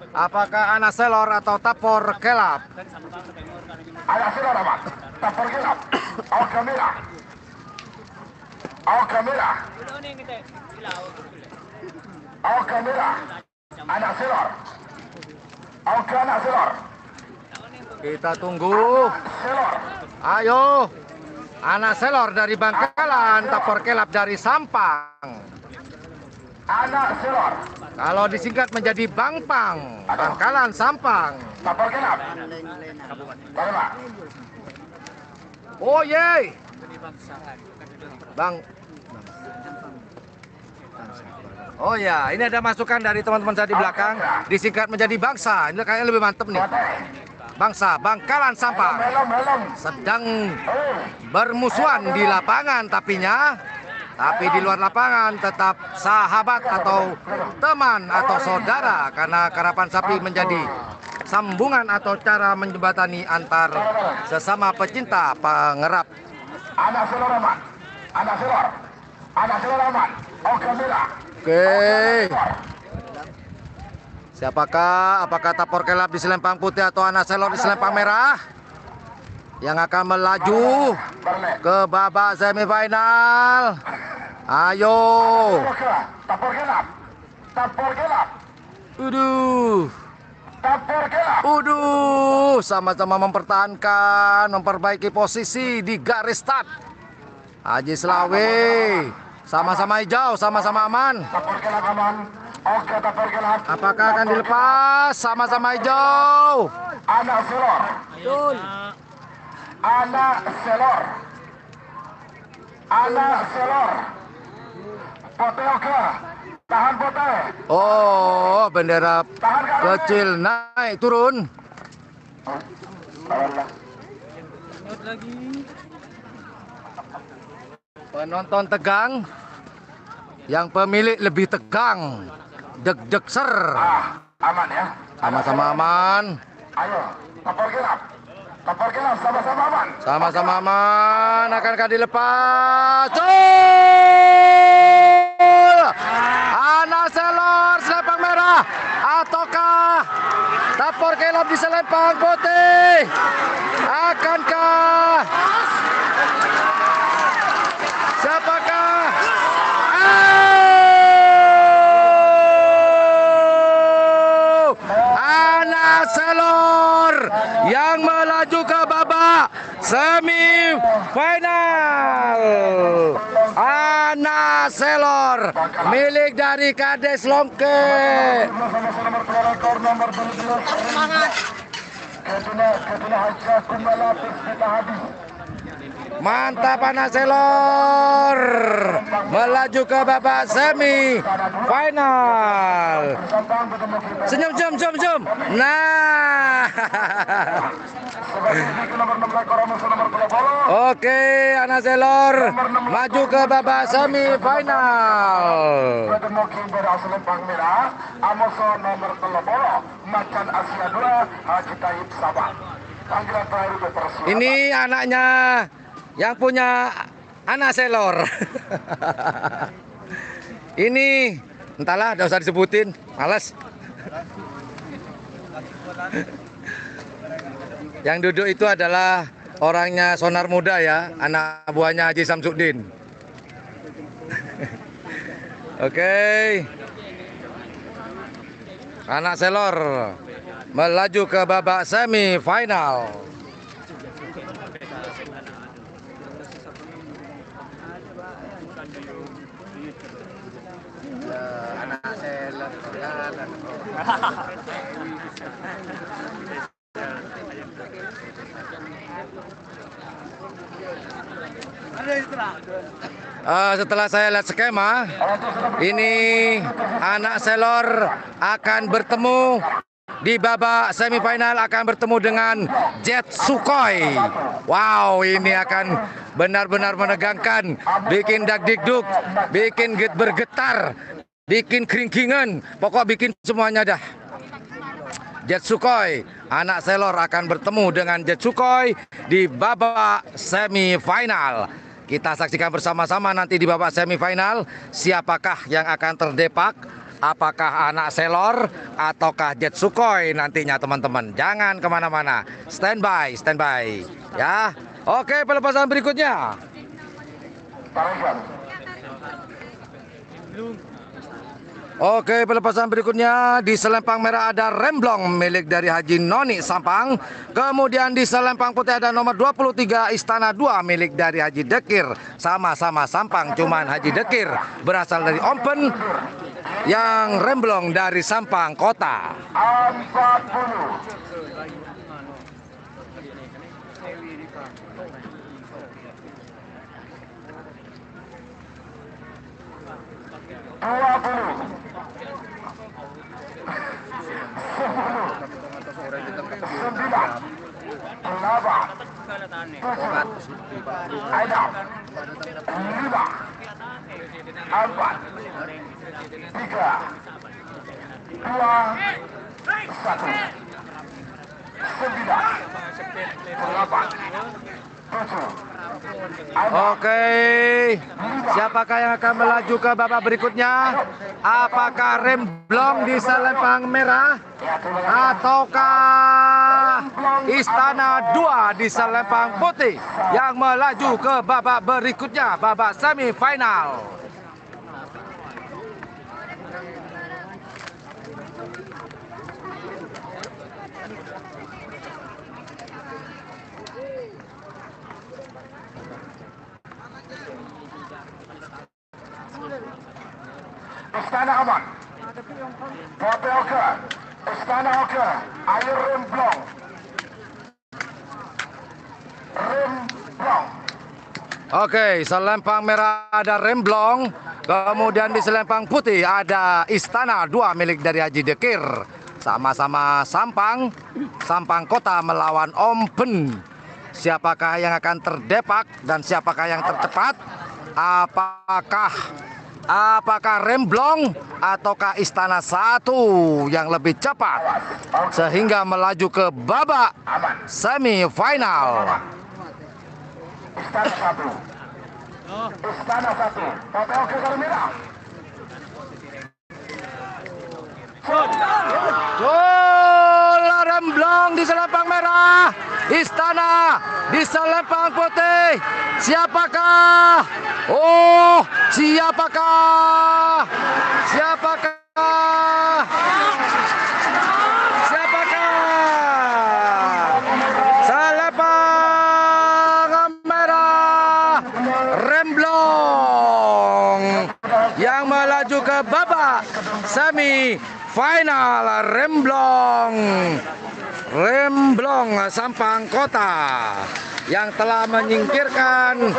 Apakah Anak Selor atau Tapor Kelab? Anak Selor apa? Tapor Kelab. Oke, merah. Oke, merah. Oke, merah. Anak Selor. Oke, Anak Selor. Kita tunggu. Selor. Ayo. Anak Selor dari Bangkalan, Tapor Kelab dari Sampang. Anak Selor. Kalau disingkat menjadi Bangpang, Bangkalan Sampang. Tapor Kelab. Baru, Pak. Oh, ye. Bang. Oh ya, ini ada masukan dari teman-teman saya di belakang, disingkat menjadi bangsa. Ini kayaknya lebih mantep nih. bangsa Bangkalan Sampang sedang bermusuhan di lapangan, tapinya, tapi di luar lapangan tetap sahabat atau teman atau saudara, karena karapan sapi menjadi sambungan atau cara menjembatani antar sesama pecinta pangerap. Anak Selor aman. Anak Selor. Anak Selor aman. Oke, Mira. Oke. Siapakah? Apakah Tapor Kelap di selempang putih atau Anak Selor di selempang merah yang akan melaju ke babak semifinal? Ayo. Tapor Kelap. Tapor Kelap. Waduh. Tapor Kelap. Waduh, sama-sama mempertahankan, memperbaiki posisi di garis start. Haji Selawe, sama-sama hijau, sama-sama aman. Tapor Kelap aman. Oke, Tapor Kelap. Apakah akan dilepas? Sama-sama hijau. Anak Selor. Betul. Anak Selor. Anak Selor. Putih oke. Tahan putih. Oh, bendera kecil naik turun. Penonton tegang, yang pemilik lebih tegang. Deg-deg ser. Ah, aman ya. Sama-sama aman. Ayo, Tapor Kelap. Tapor Kelap, sama-sama aman. Sama-sama aman, akankah dilepas? Gol! Anak Selor, selempang merah. Ataukah Tapor Kelap di selempang putih? Akankah? Siapakah? Oh! Anak Selor yang melaju ke babak semifinal. Anak Selor milik dari Kades Longke. Mantap, Anak Selor. Melaju ke babak semi final. Senyum, senyum, senyum, senyum. Nah. Oke, Anak Selor maju ke babak semi final. Amoso nomor tello polo, Macan Asia dua, Haji Taib Sabah. Panggilan terakhir untuk persiapan. Ini anaknya yang punya Anak Selor. Ini, entahlah, nggak usah disebutin, males. Yang duduk itu adalah orangnya Sonar Muda ya, anak buahnya Haji Samsudin. Oke. Anak Selor melaju ke babak semifinal. Eh, setelah saya lihat skema, ini Anak Selor akan bertemu di babak semifinal, akan bertemu dengan Jet Sukhoi. Wow, ini akan benar-benar menegangkan, bikin dagdikduk, bikin get-, bergetar, bikin keringkingan, pokok bikin semuanya dah. Jet Sukhoi, Anak Selor akan bertemu dengan Jet Sukhoi di babak semifinal. Kita saksikan bersama-sama nanti di babak semifinal, siapakah yang akan terdepak, apakah Anak Selor ataukah Jet Sukhoi nantinya, teman-teman. Jangan kemana-mana, standby, standby, ya. Oke, pelepasan berikutnya. Oke, pelepasan berikutnya, di selempang merah ada Remblong milik dari Haji Noni Sampang. Kemudian di selempang putih ada nomor dua puluh tiga Istana dua milik dari Haji Dekir. Sama-sama Sampang, cuman Haji Dekir berasal dari Ompen, yang Remblong dari Sampang Kota. Empat puluh. Dua puluh. Sepuluh. Sembilan. Dua, satu, sembilan, delapan, tujuh. Oke, siapakah yang akan melaju ke babak berikutnya? Apakah Remblong di selempang merah ataukah Istana dua di selempang putih yang melaju ke babak berikutnya, babak semifinal? Istana aman. Pote oke. Istana oke. Ayo Remblong. Remblong. Oke, selempang merah ada Remblong. Kemudian di selempang putih ada Istana dua milik dari Haji Dekir. Sama-sama Sampang. Sampang Kota melawan Omben. Siapakah yang akan terdepak dan siapakah yang tercepat? Apakah apakah Remblong ataukah Istana satu yang lebih cepat sehingga melaju ke babak semifinal? Istana satu. Istana satu. Pote oke, Karmila. Gol Remblong di selempang merah. Istana di selempang putih. Siapakah? Oh, siapakah? Siapakah? Siapakah? Selempang merah. Remblong yang melaju ke babak semifinal. Remblong, Remblong Sampang Kota yang telah menyingkirkan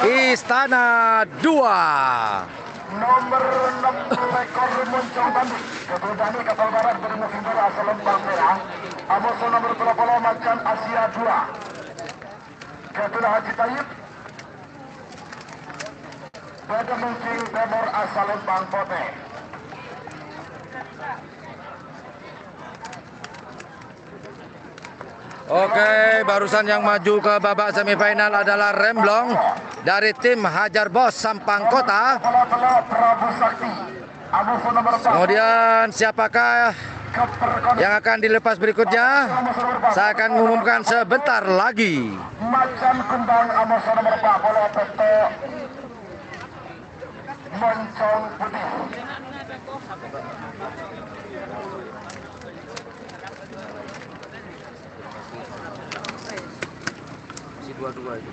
Istana dua. Nomor enam lekor Moncong Tanding, Ketua Dani Kapal Barat, bâdâ Mukhibur Asalem Palmera, amoso nomor tello polo Macan Asia dua. Ketua Haji Tayyib, bâdâ Mungking Timur Asalem Bang Pote. Oke, barusan yang maju ke babak semifinal adalah Remblong dari tim Hajar Bos Sampang Kota. Kemudian siapakah yang akan dilepas berikutnya? Saya akan mengumumkan sebentar lagi. Macan Kumbang, amoso nomor empat puluh, Peto Moncong Putih. Masih dua dua itu.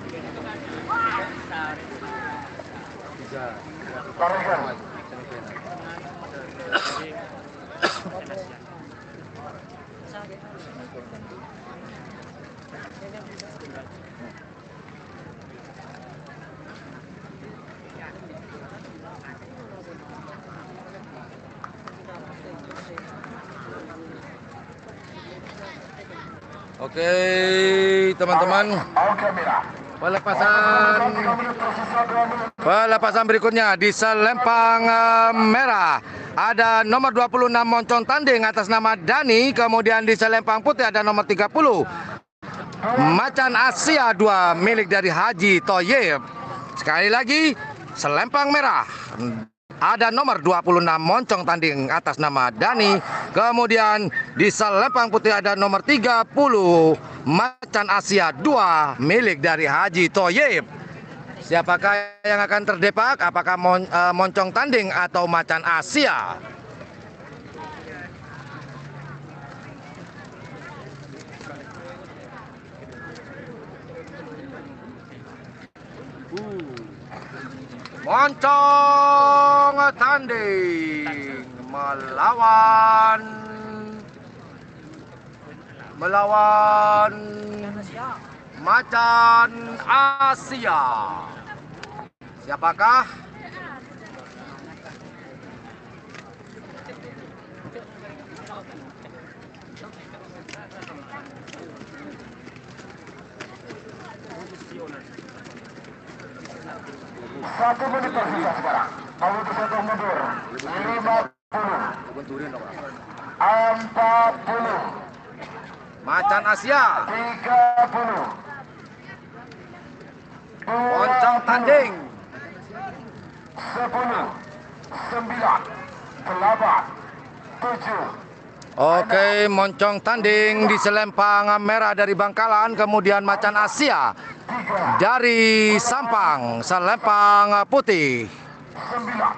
Tiga. Oke, teman-teman. Pelepasan, pelepasan berikutnya di selempang, eh, merah. Ada nomor dua puluh enam Moncong Tanding atas nama Dani, kemudian di selempang putih ada nomor tiga puluh Macan Asia dua milik dari Haji Toyib. Sekali lagi, selempang merah. Ada nomor dua puluh enam Moncong Tanding atas nama Dani. Kemudian di selempang putih ada nomor tiga puluh Macan Asia dua milik dari Haji Toyib. Siapakah yang akan terdepak? Apakah Mon-, eh, Moncong Tanding atau Macan Asia? Moncong Tanding melawan, melawan Macan Asia. Siapakah? Satu menit tersisa sekarang. Mau itu satu mundur. Lima puluh. Empat puluh. Macan Asia. Tiga puluh. Moncong tanding. Sepuluh, sembilan, delapan, tujuh. Oke, moncong tanding di selempang merah dari Bangkalan, kemudian Macan Asia dari Sampang, selempang putih. Sembilan,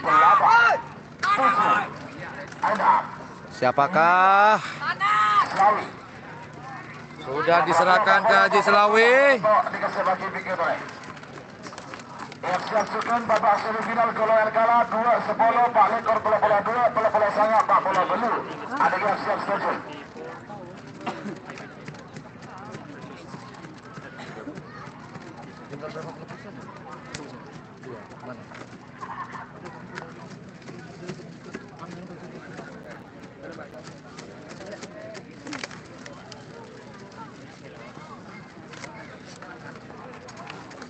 delapan, tujuh, enam. Siapakah? Sudah diserahkan ke Haji Selawi. Siap-siap seken, babak semifinal golongan kala dua sepuluh, empat lekor puluh puluh dua, puluh puluh sanga, empat puluh belu. Ada siap-siap seken.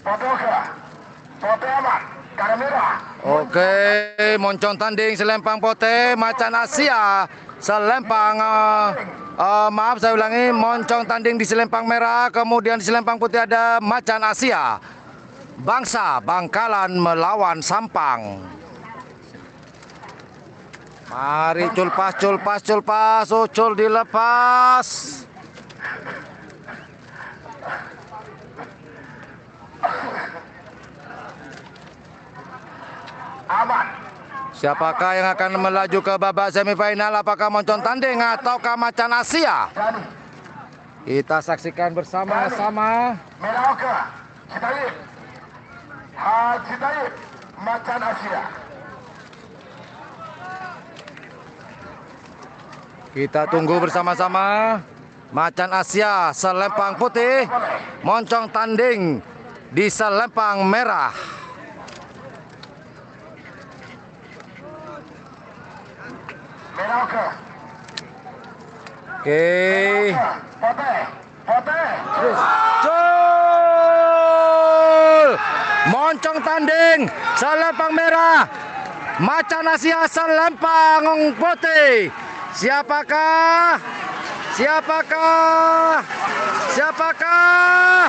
Potoga, pote aman, karena merah. Oke, moncong tanding selempang pote, Macan Asia, selempang, eh, eh, maaf, saya ulangi, moncong tanding di selempang merah, kemudian di selempang putih ada Macan Asia. Bangsa Bangkalan melawan Sampang. Mari, culpas, culpas, culpas, ucul dilepas. Aman. Siapakah yang akan melaju ke babak semifinal? Apakah Moncong Tanding ataukah Macan Asia? Kita saksikan bersama-sama. Merauke, Haji Taib. Haji Taib, Macan Asia. Kita tunggu bersama-sama. Macan Asia, selempang putih, Moncong Tanding di selempang merah. Merauke. Oke. Putih. Putih. Gol! Moncong Tanding, selempang merah. Macan Asia, selempang putih. Siapakah? Siapakah? Siapakah?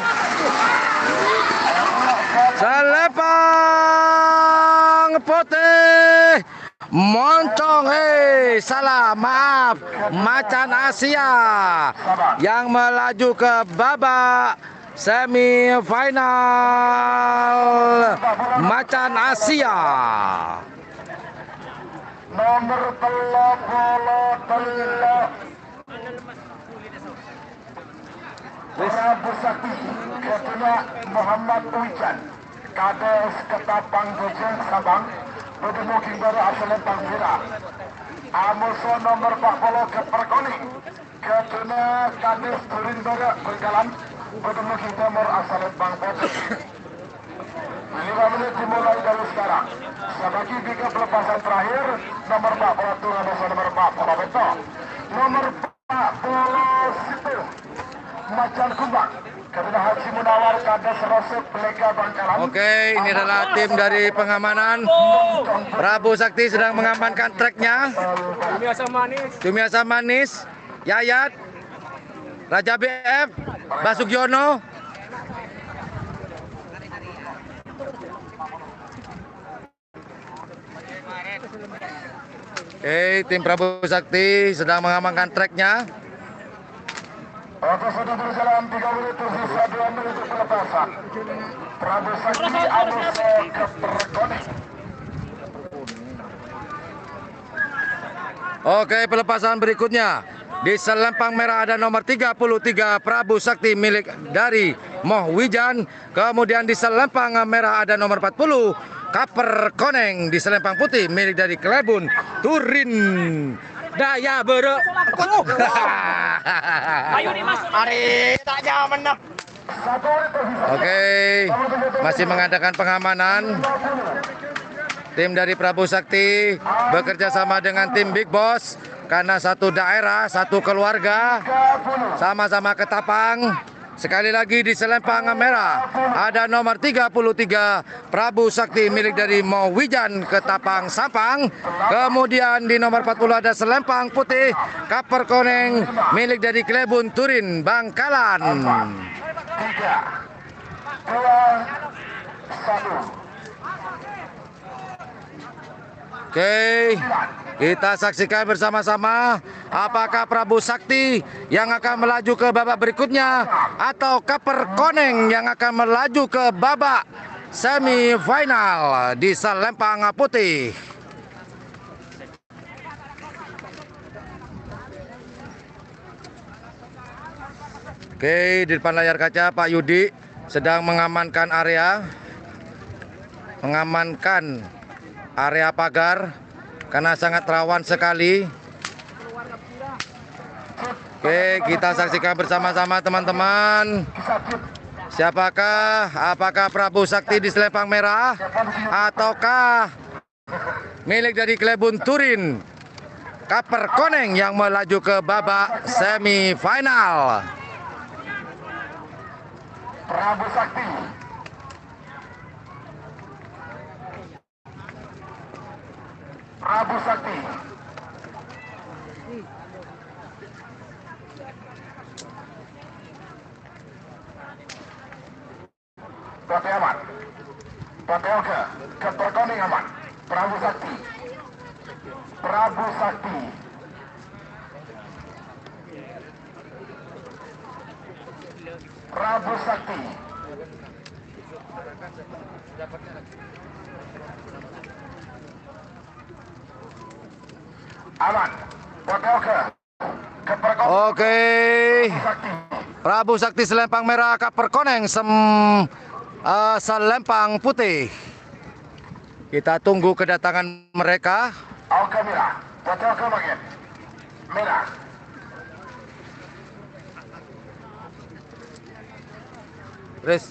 Selempang putih. Moncong, eh, salah, maaf. Macan Asia yang melaju ke babak semifinal. Macan Asia. Nomor tello puluh tello. Prabu Sakti, Ketuna Muhammad Wijan, Kades Ketapang Bojong Sabang, bâdâ moging bârâ' asalèn Pangpèra. Amoso nomer empat puluh Keper Konèng, Ketuna Kades Durin Bârâ' Bangkalan, bâdâ moging bârâ' asalèn Pangpèra. Lima menit dimulai dari sekarang. Sabâghi bingka pelepasan terakhir, nomor empat puluh satu, nomor empat puluh satu. Nomor empat puluh satu, Macan Kumbang. Kepada Haji Munawar, Kades Rosep, Pelega Bangkalan. Oke, ini adalah tim dari pengamanan. Prabu Sakti sedang mengamankan treknya. Cumi asam manis. Cumi asam manis. Yayat. Raja B F. Basugiono. Oke, tim Prabu Sakti sedang mengamankan treknya. Oke, sudah berjalan tiga menit, tersisa dua menit untuk pelepasan. Prabu Sakti, Amoso, Keper Konèng. Oke, pelepasan berikutnya. Di selempang merah ada nomor tiga puluh tiga Prabu Sakti milik dari Moh Wijan. Kemudian di selempang merah ada nomor empat puluh, Kaper Koneng. Di selempang putih milik dari Kelebun Turin. Daya Bere. Ayo nih, Mas. Are, tak nyaman, nah. Oke, masih mengadakan pengamanan. Tim dari Prabu Sakti bekerja sama dengan tim Big Boss karena satu daerah, satu keluarga, sama-sama Ketapang. Sekali lagi di selempang merah ada nomor tiga puluh tiga Prabu Sakti milik dari Mawijan Ketapang Sampang. Kemudian di nomor empat puluh ada selempang putih Kaper Koneng milik dari Klebun Turin Bangkalan. Oke, kita saksikan bersama-sama apakah Prabu Sakti yang akan melaju ke babak berikutnya atau Kaper Koneng yang akan melaju ke babak semifinal di selempang putih. Oke, di depan layar kaca Pak Yudi sedang mengamankan area, mengamankan area pagar karena sangat rawan sekali. Oke, kita saksikan bersama-sama teman-teman. Siapakah, apakah Prabu Sakti di selempang merah ataukah milik dari Klebun Turin Kaper Koneng yang melaju ke babak semifinal? Prabu Sakti. Prabu Sakti. Pate aman. Pate oga. Kaper Koneng aman. Prabu Sakti. Prabu Sakti. Prabu Sakti. Aman. Pate oga. Oke. Prabu Sakti selempang merah, Kaper Koneng sem-, eh, selempang putih. Kita tunggu kedatangan mereka. Oke, merah. Pate oga magen. Merah. Terus.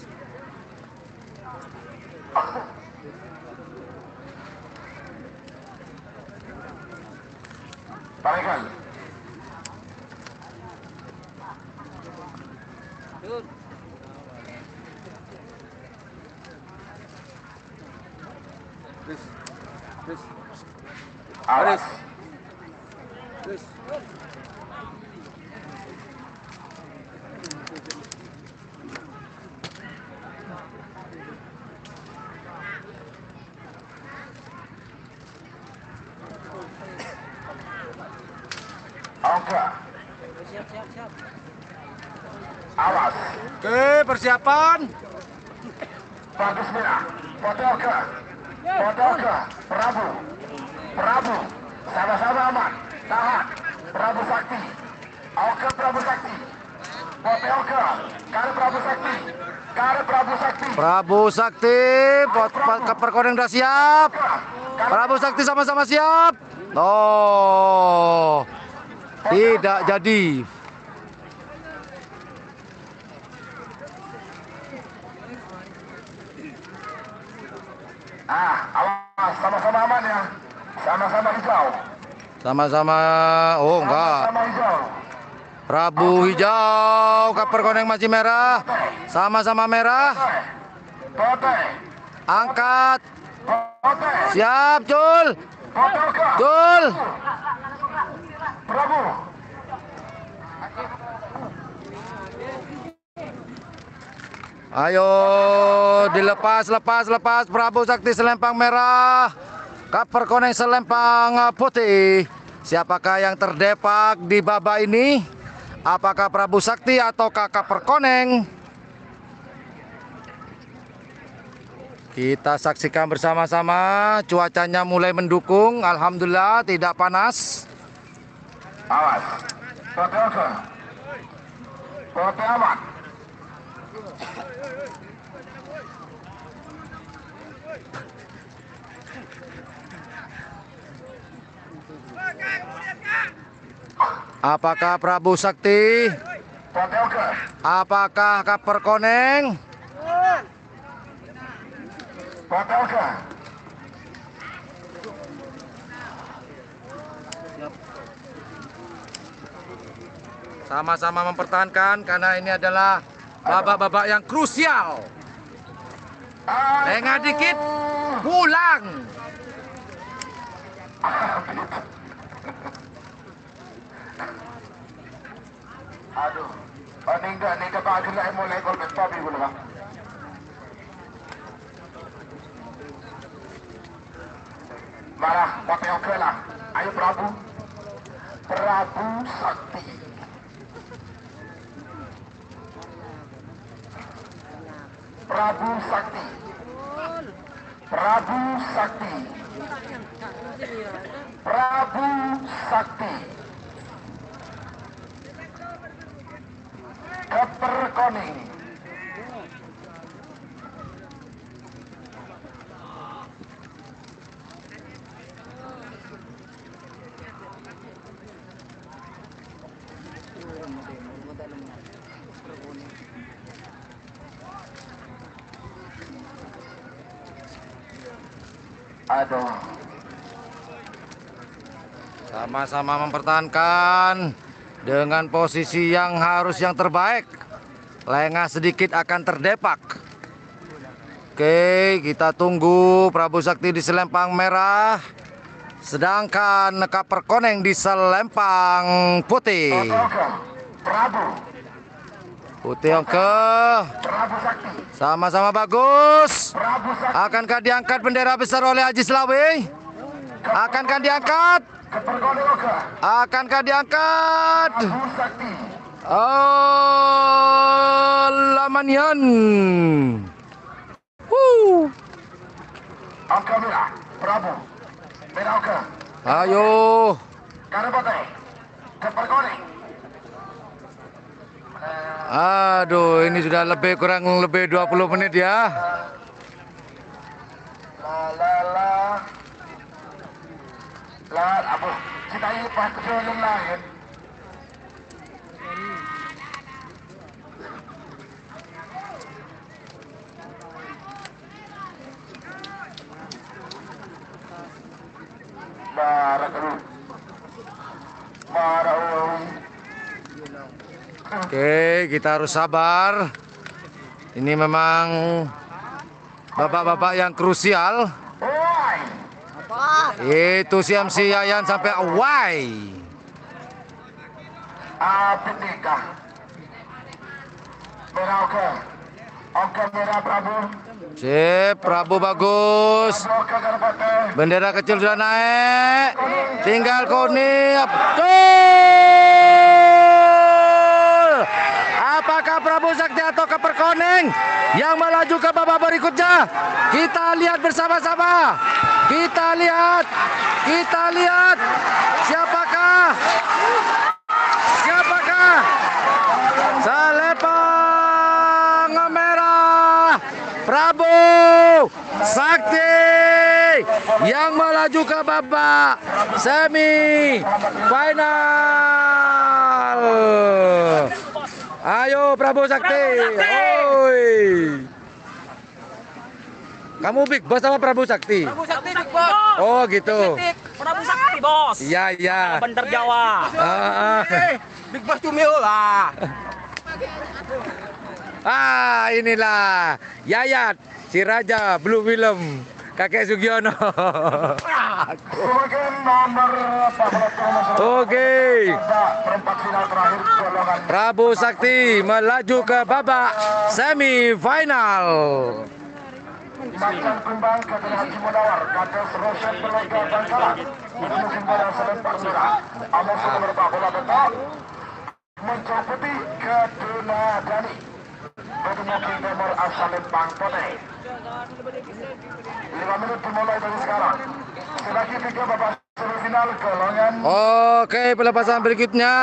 Parekan. Terus. Terus. Awas. Terus. Oke. Awas. Oke, persiapan. Bagus, merah. Pate oga. Pate oga. Prabu. Prabu. Sama-sama aman. Tahan. Prabu Sakti. Oke, Prabu Sakti. Pate oga. Kare Prabu Sakti. Kare Prabu Sakti. Prabu Sakti, pot-, pot-, Kaper Koneng udah siap. Prabu Sakti sama-sama siap. Oh, tidak jadi. Ah, awas, sama-sama aman ya. Sama-sama hijau. Sama-sama, oh, enggak. Sama-sama hijau. Prabu hijau, Kaper Koneng masih merah. Sama-sama merah. Pate. Angkat. Pate. Siap, Jul. Pate oga. Jul. Prabu. Ayo, dilepas, lepas, lepas. Prabu Sakti selempang merah, Kaper Koneng selempang putih. Siapakah yang terdepak di babak ini? Apakah Prabu Sakti ataukah Kaper Koneng? Kita saksikan bersama-sama, cuacanya mulai mendukung, alhamdulillah tidak panas. Awas. Pate oga. Pate aman. Apakah Prabu Sakti? Pate oga. Apakah Kaper Koneng? Pate oga. Sama-sama mempertahankan karena ini adalah Babak-babak yang krusial. Lengah dikit, pulang. Adhu, nèngghâ, nèngghâ, Pak, ghellâ' molaè gol pètta bi' ghulâ, Pak. Mara, potè oghâ la. Ayo, Prabu. Prabu Sakti. Prabu Sakti. Prabu Sakti. Prabu Sakti. Kèper konèng. Adhu. Sama-sama mempertahankan dengan posisi yang harus yang terbaik. Lengah sedikit akan terdepak. Oke, kita tunggu Prabu Sakti di selempang merah. Sedangkan Kèper Konèng di selempang putih. Prabu. Putih oghâ. Prabu Sakti. Sama-sama bagus. Prabu Sakti. Akankah diangkat bendera besar oleh Haji Selawi? Akankah diangkat? Kèper Konèng oghâ. Akankah diangkat? Prabu Sakti. Oh, lamanian. Wuh. Oghâ mèra, Prabu. Mèra oghâ. Ayo. Karè potè. Kèper konèng. Aduh, ini sudah lebih kurang lebih dua puluh menit ya. La, la, la. La, abu. Kita ini pas ke film lain. Oke, kita harus sabar. Ini memang babak-babak yang krusial. Itu si M C Yayan sampai why. Apit nikah. Mèra oghâ. Oghâ mèra, Prabu. Sip, Prabu bagus. Prabu oghâ karè potè. Bendera kecil sudah naik. Tinggal konèng. Gol! Apakah Prabu Sakti atau Kèper Konèng yang melaju ke babak berikutnya? Kita lihat bersama-sama. Kita lihat. Kita lihat. Siapakah? Siapakah? Selempang merah, Prabu Sakti yang melaju ke babak semi final. Ayo, Prabu Sakti. Oi. Kamu Big Boss apa Prabu Sakti? Prabu Sakti, Big Boss. Oh, gitu. Prabu Sakti, Bos. Iya, iya. Bener Jawa. Ah, ah. Eh, Big Boss Cumi lah. Ah, inilah Yayat, si Raja Blue Film, kakek Sugiono. Oke. Prabu Sakti melaju ke babak semifinal. Macan Kumbang, Kaden Haji Munawar, Kades Rosyad, Belaga Bangkalan. Ini musim pada selempang merah. Amos nomor empat bola betok. Muncul putih, Kaduna Dani. Bagi nomor asal lempang putih. Lima menit dimulai dari sekarang. Selagi tiga babak semifinal golongan. Oke, pelepasan berikutnya.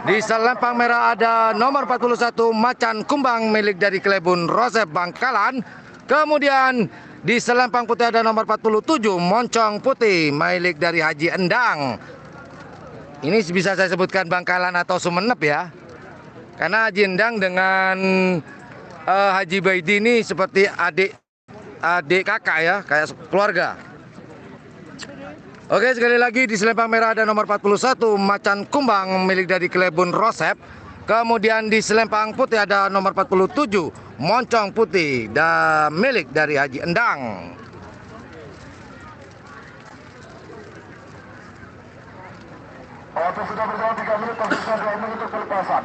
Di selempang merah ada nomor empat puluh satu, Macan Kumbang, milik dari Klebun Rosep Bangkalan. Kemudian di selempang putih ada nomor empat puluh tujuh, Moncong Putih, milik dari Haji Endang. Ini bisa saya sebutkan Bangkalan atau Sumenep ya. Karena Haji Endang dengan, eh, Haji Baidi ini seperti adik, adik kakak ya, kayak keluarga. Oke, sekali lagi di selempang merah ada nomor empat puluh satu, Macan Kumbang, milik dari Klebun Rosep. Kemudian di selempang putih ada nomor empat puluh tujuh, Moncong Putih, da-, milik dari Haji Endang. Waktu sudah berjalan tiga menit, tersisa dua menit untuk pelepasan.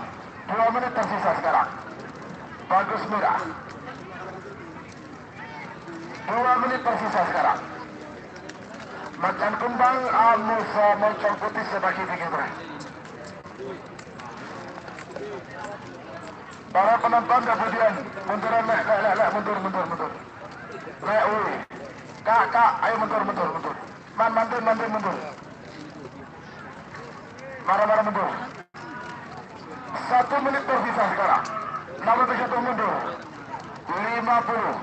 Dua menit tersisa sekarang. Bagus Merah. Dua menit tersisa sekarang. Macan Kumbang, Amus, Moncong Putih sebagai tiga terakhir. Para penonton kemudian munduran, lè', lè', lè', lè', mundur, mundur, mundur. Lè', woi. Kak, Kak, ayo mundur, mundur, mundur. Man, manten, manten, mundur. Mara, mara, mundur. Satu menit tersisa sekarang. Nomor satu mundur. Lima puluh.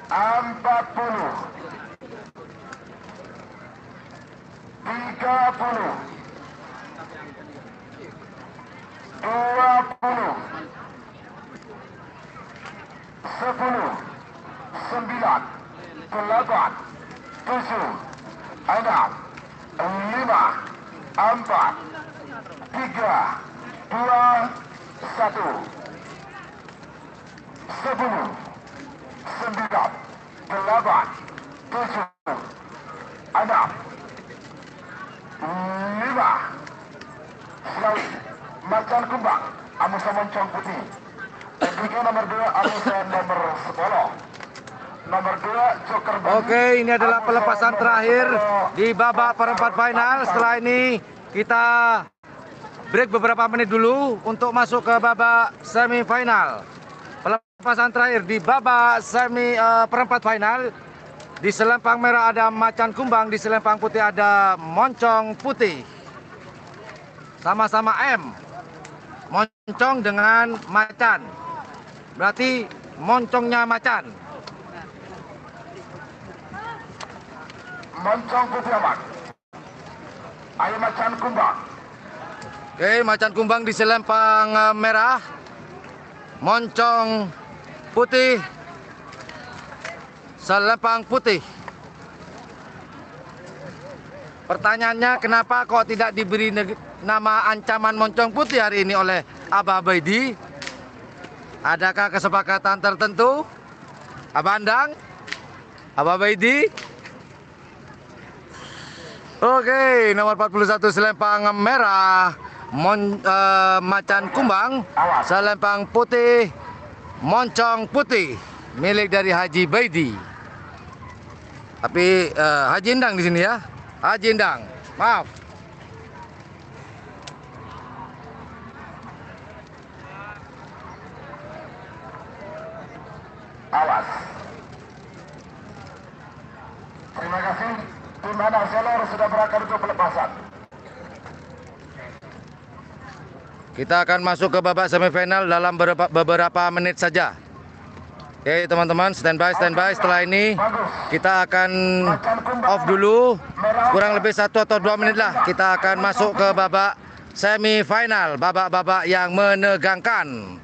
Empat puluh. Tiga puluh. Dua puluh. Sepuluh. Sembilan. Delapan. Tujuh. Enam. Lima. Empat. Tiga. Dua. Satu. Sepuluh. Sembilan. Delapan. Tujuh. Enam. Lima. Selawi. Macan Kumbang. Amus Moncong Putih. Ketiga nomor dua, Amus nomor sepuluh. Nomor dua, Joker Bali. Oke, ini adalah Amus pelepasan nomor terakhir sepuluh. Di babak perempat final. Setelah ini kita break beberapa menit dulu untuk masuk ke babak semifinal. Pelepasan terakhir di babak semi, eh, perempat final. Di selempang merah ada Macan Kumbang, di selempang putih ada Moncong Putih. Sama-sama M. Moncong dengan macan. Berarti moncongnya macan. Moncong Putih aman. Ayo Macan Kumbang. Oke, Macan Kumbang di selempang, eh, merah. Moncong Putih. Selempang putih. Pertanyaannya, kenapa kok tidak diberi neg-, nama ancaman Moncong Putih hari ini oleh Abah Baidi? Adakah kesepakatan tertentu? Abah Endang? Abah Baidi? Oke, nomor empat puluh satu selempang merah, Mon-, eh, Macan Kumbang, selempang putih, Moncong Putih, milik dari Haji Baidi. Tapi, eh, Haji Endang di sini ya, Haji Endang, maaf. Awas. Terima kasih. Tim Anak Selor sudah berangkat untuk pelepasan. Kita akan masuk ke babak semifinal dalam beberapa, beberapa menit saja. Oke, teman-teman, standby, standby. Setelah ini kita akan off dulu. Kurang lebih satu atau dua menit lah. Kita akan masuk ke babak semifinal, babak-babak yang menegangkan.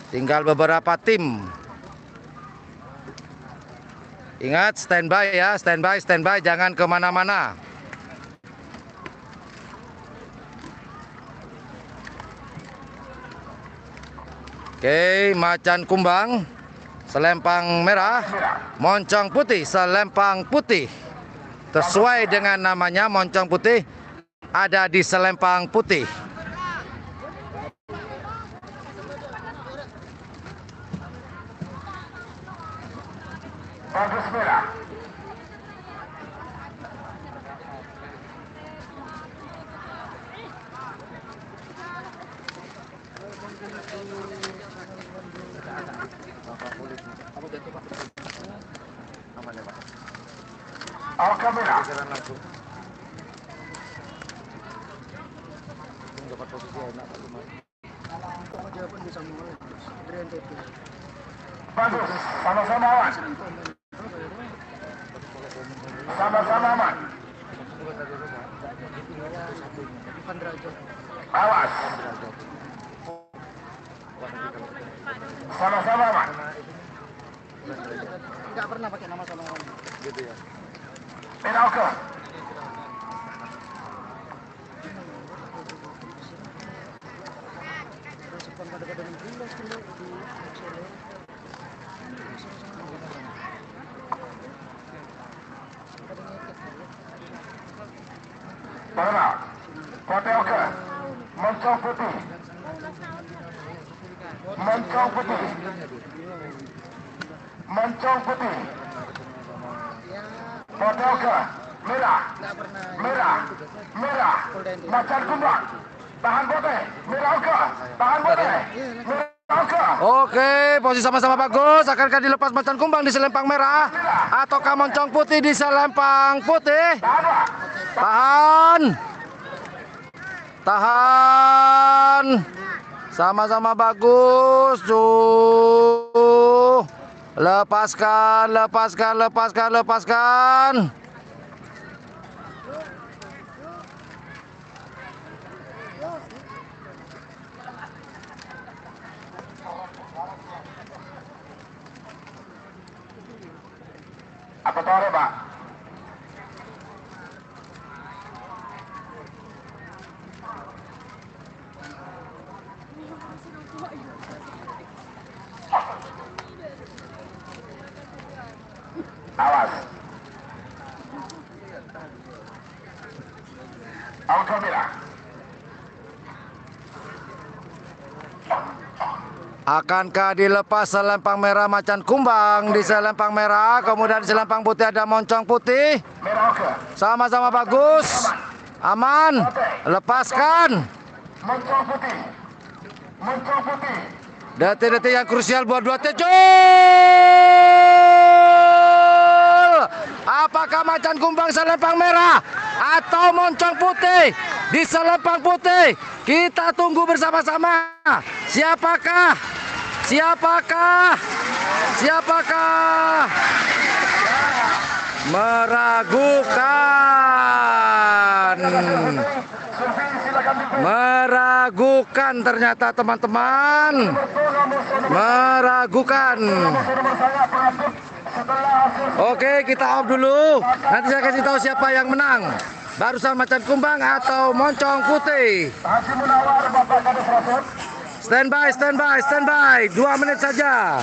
Tinggal beberapa tim. Ingat, standby ya, standby, standby, jangan kemana-mana. Oke, Macan Kumbang, selempang merah, Moncong Putih, selempang putih. Sesuai dengan namanya, Moncong Putih ada di selempang putih. Bagus merah. Oke, merah. Bagus, sama-sama aman. Sama-sama aman. Awas. Sama-sama aman. Nggak pernah pakai nama sama orang. Gitu ya. Merah oke. Merah. Putih, oke. Moncong putih. Moncong putih. Moncong putih. Putih, oke. Merah. Merah. Merah. Macan kumbang. Tahan putih. Merah, oke. Tahan putih. Merah, oke. Oke, posisi sama-sama bagus. Akankah dilepas macan kumbang di selempang merah? Ataukah moncong putih di selempang putih? Tahan. Tahan. Sama-sama bagus, tuh. Lepaskan, lepaskan, lepaskan, lepaskan. Apa tore, Pak? Awas. Alhamdulillah. Akankah dilepas selempang merah macan kumbang di selempang merah, kemudian di selempang putih ada moncong putih. Sama-sama bagus. Aman. Lepaskan. Moncong putih. Moncong putih. Detik-detik yang krusial buat dua tim. Gol! Apakah macan kumbang selempang merah atau moncong putih di selempang putih? Kita tunggu bersama-sama. Siapakah? Siapakah? Siapakah? Meragukan. Meragukan ternyata, teman-teman. Meragukan. Oke, kita off dulu. Nanti saya kasih tahu siapa yang menang. Barusan macan kumbang atau moncong putih. Standby, standby, standby. Dua menit saja.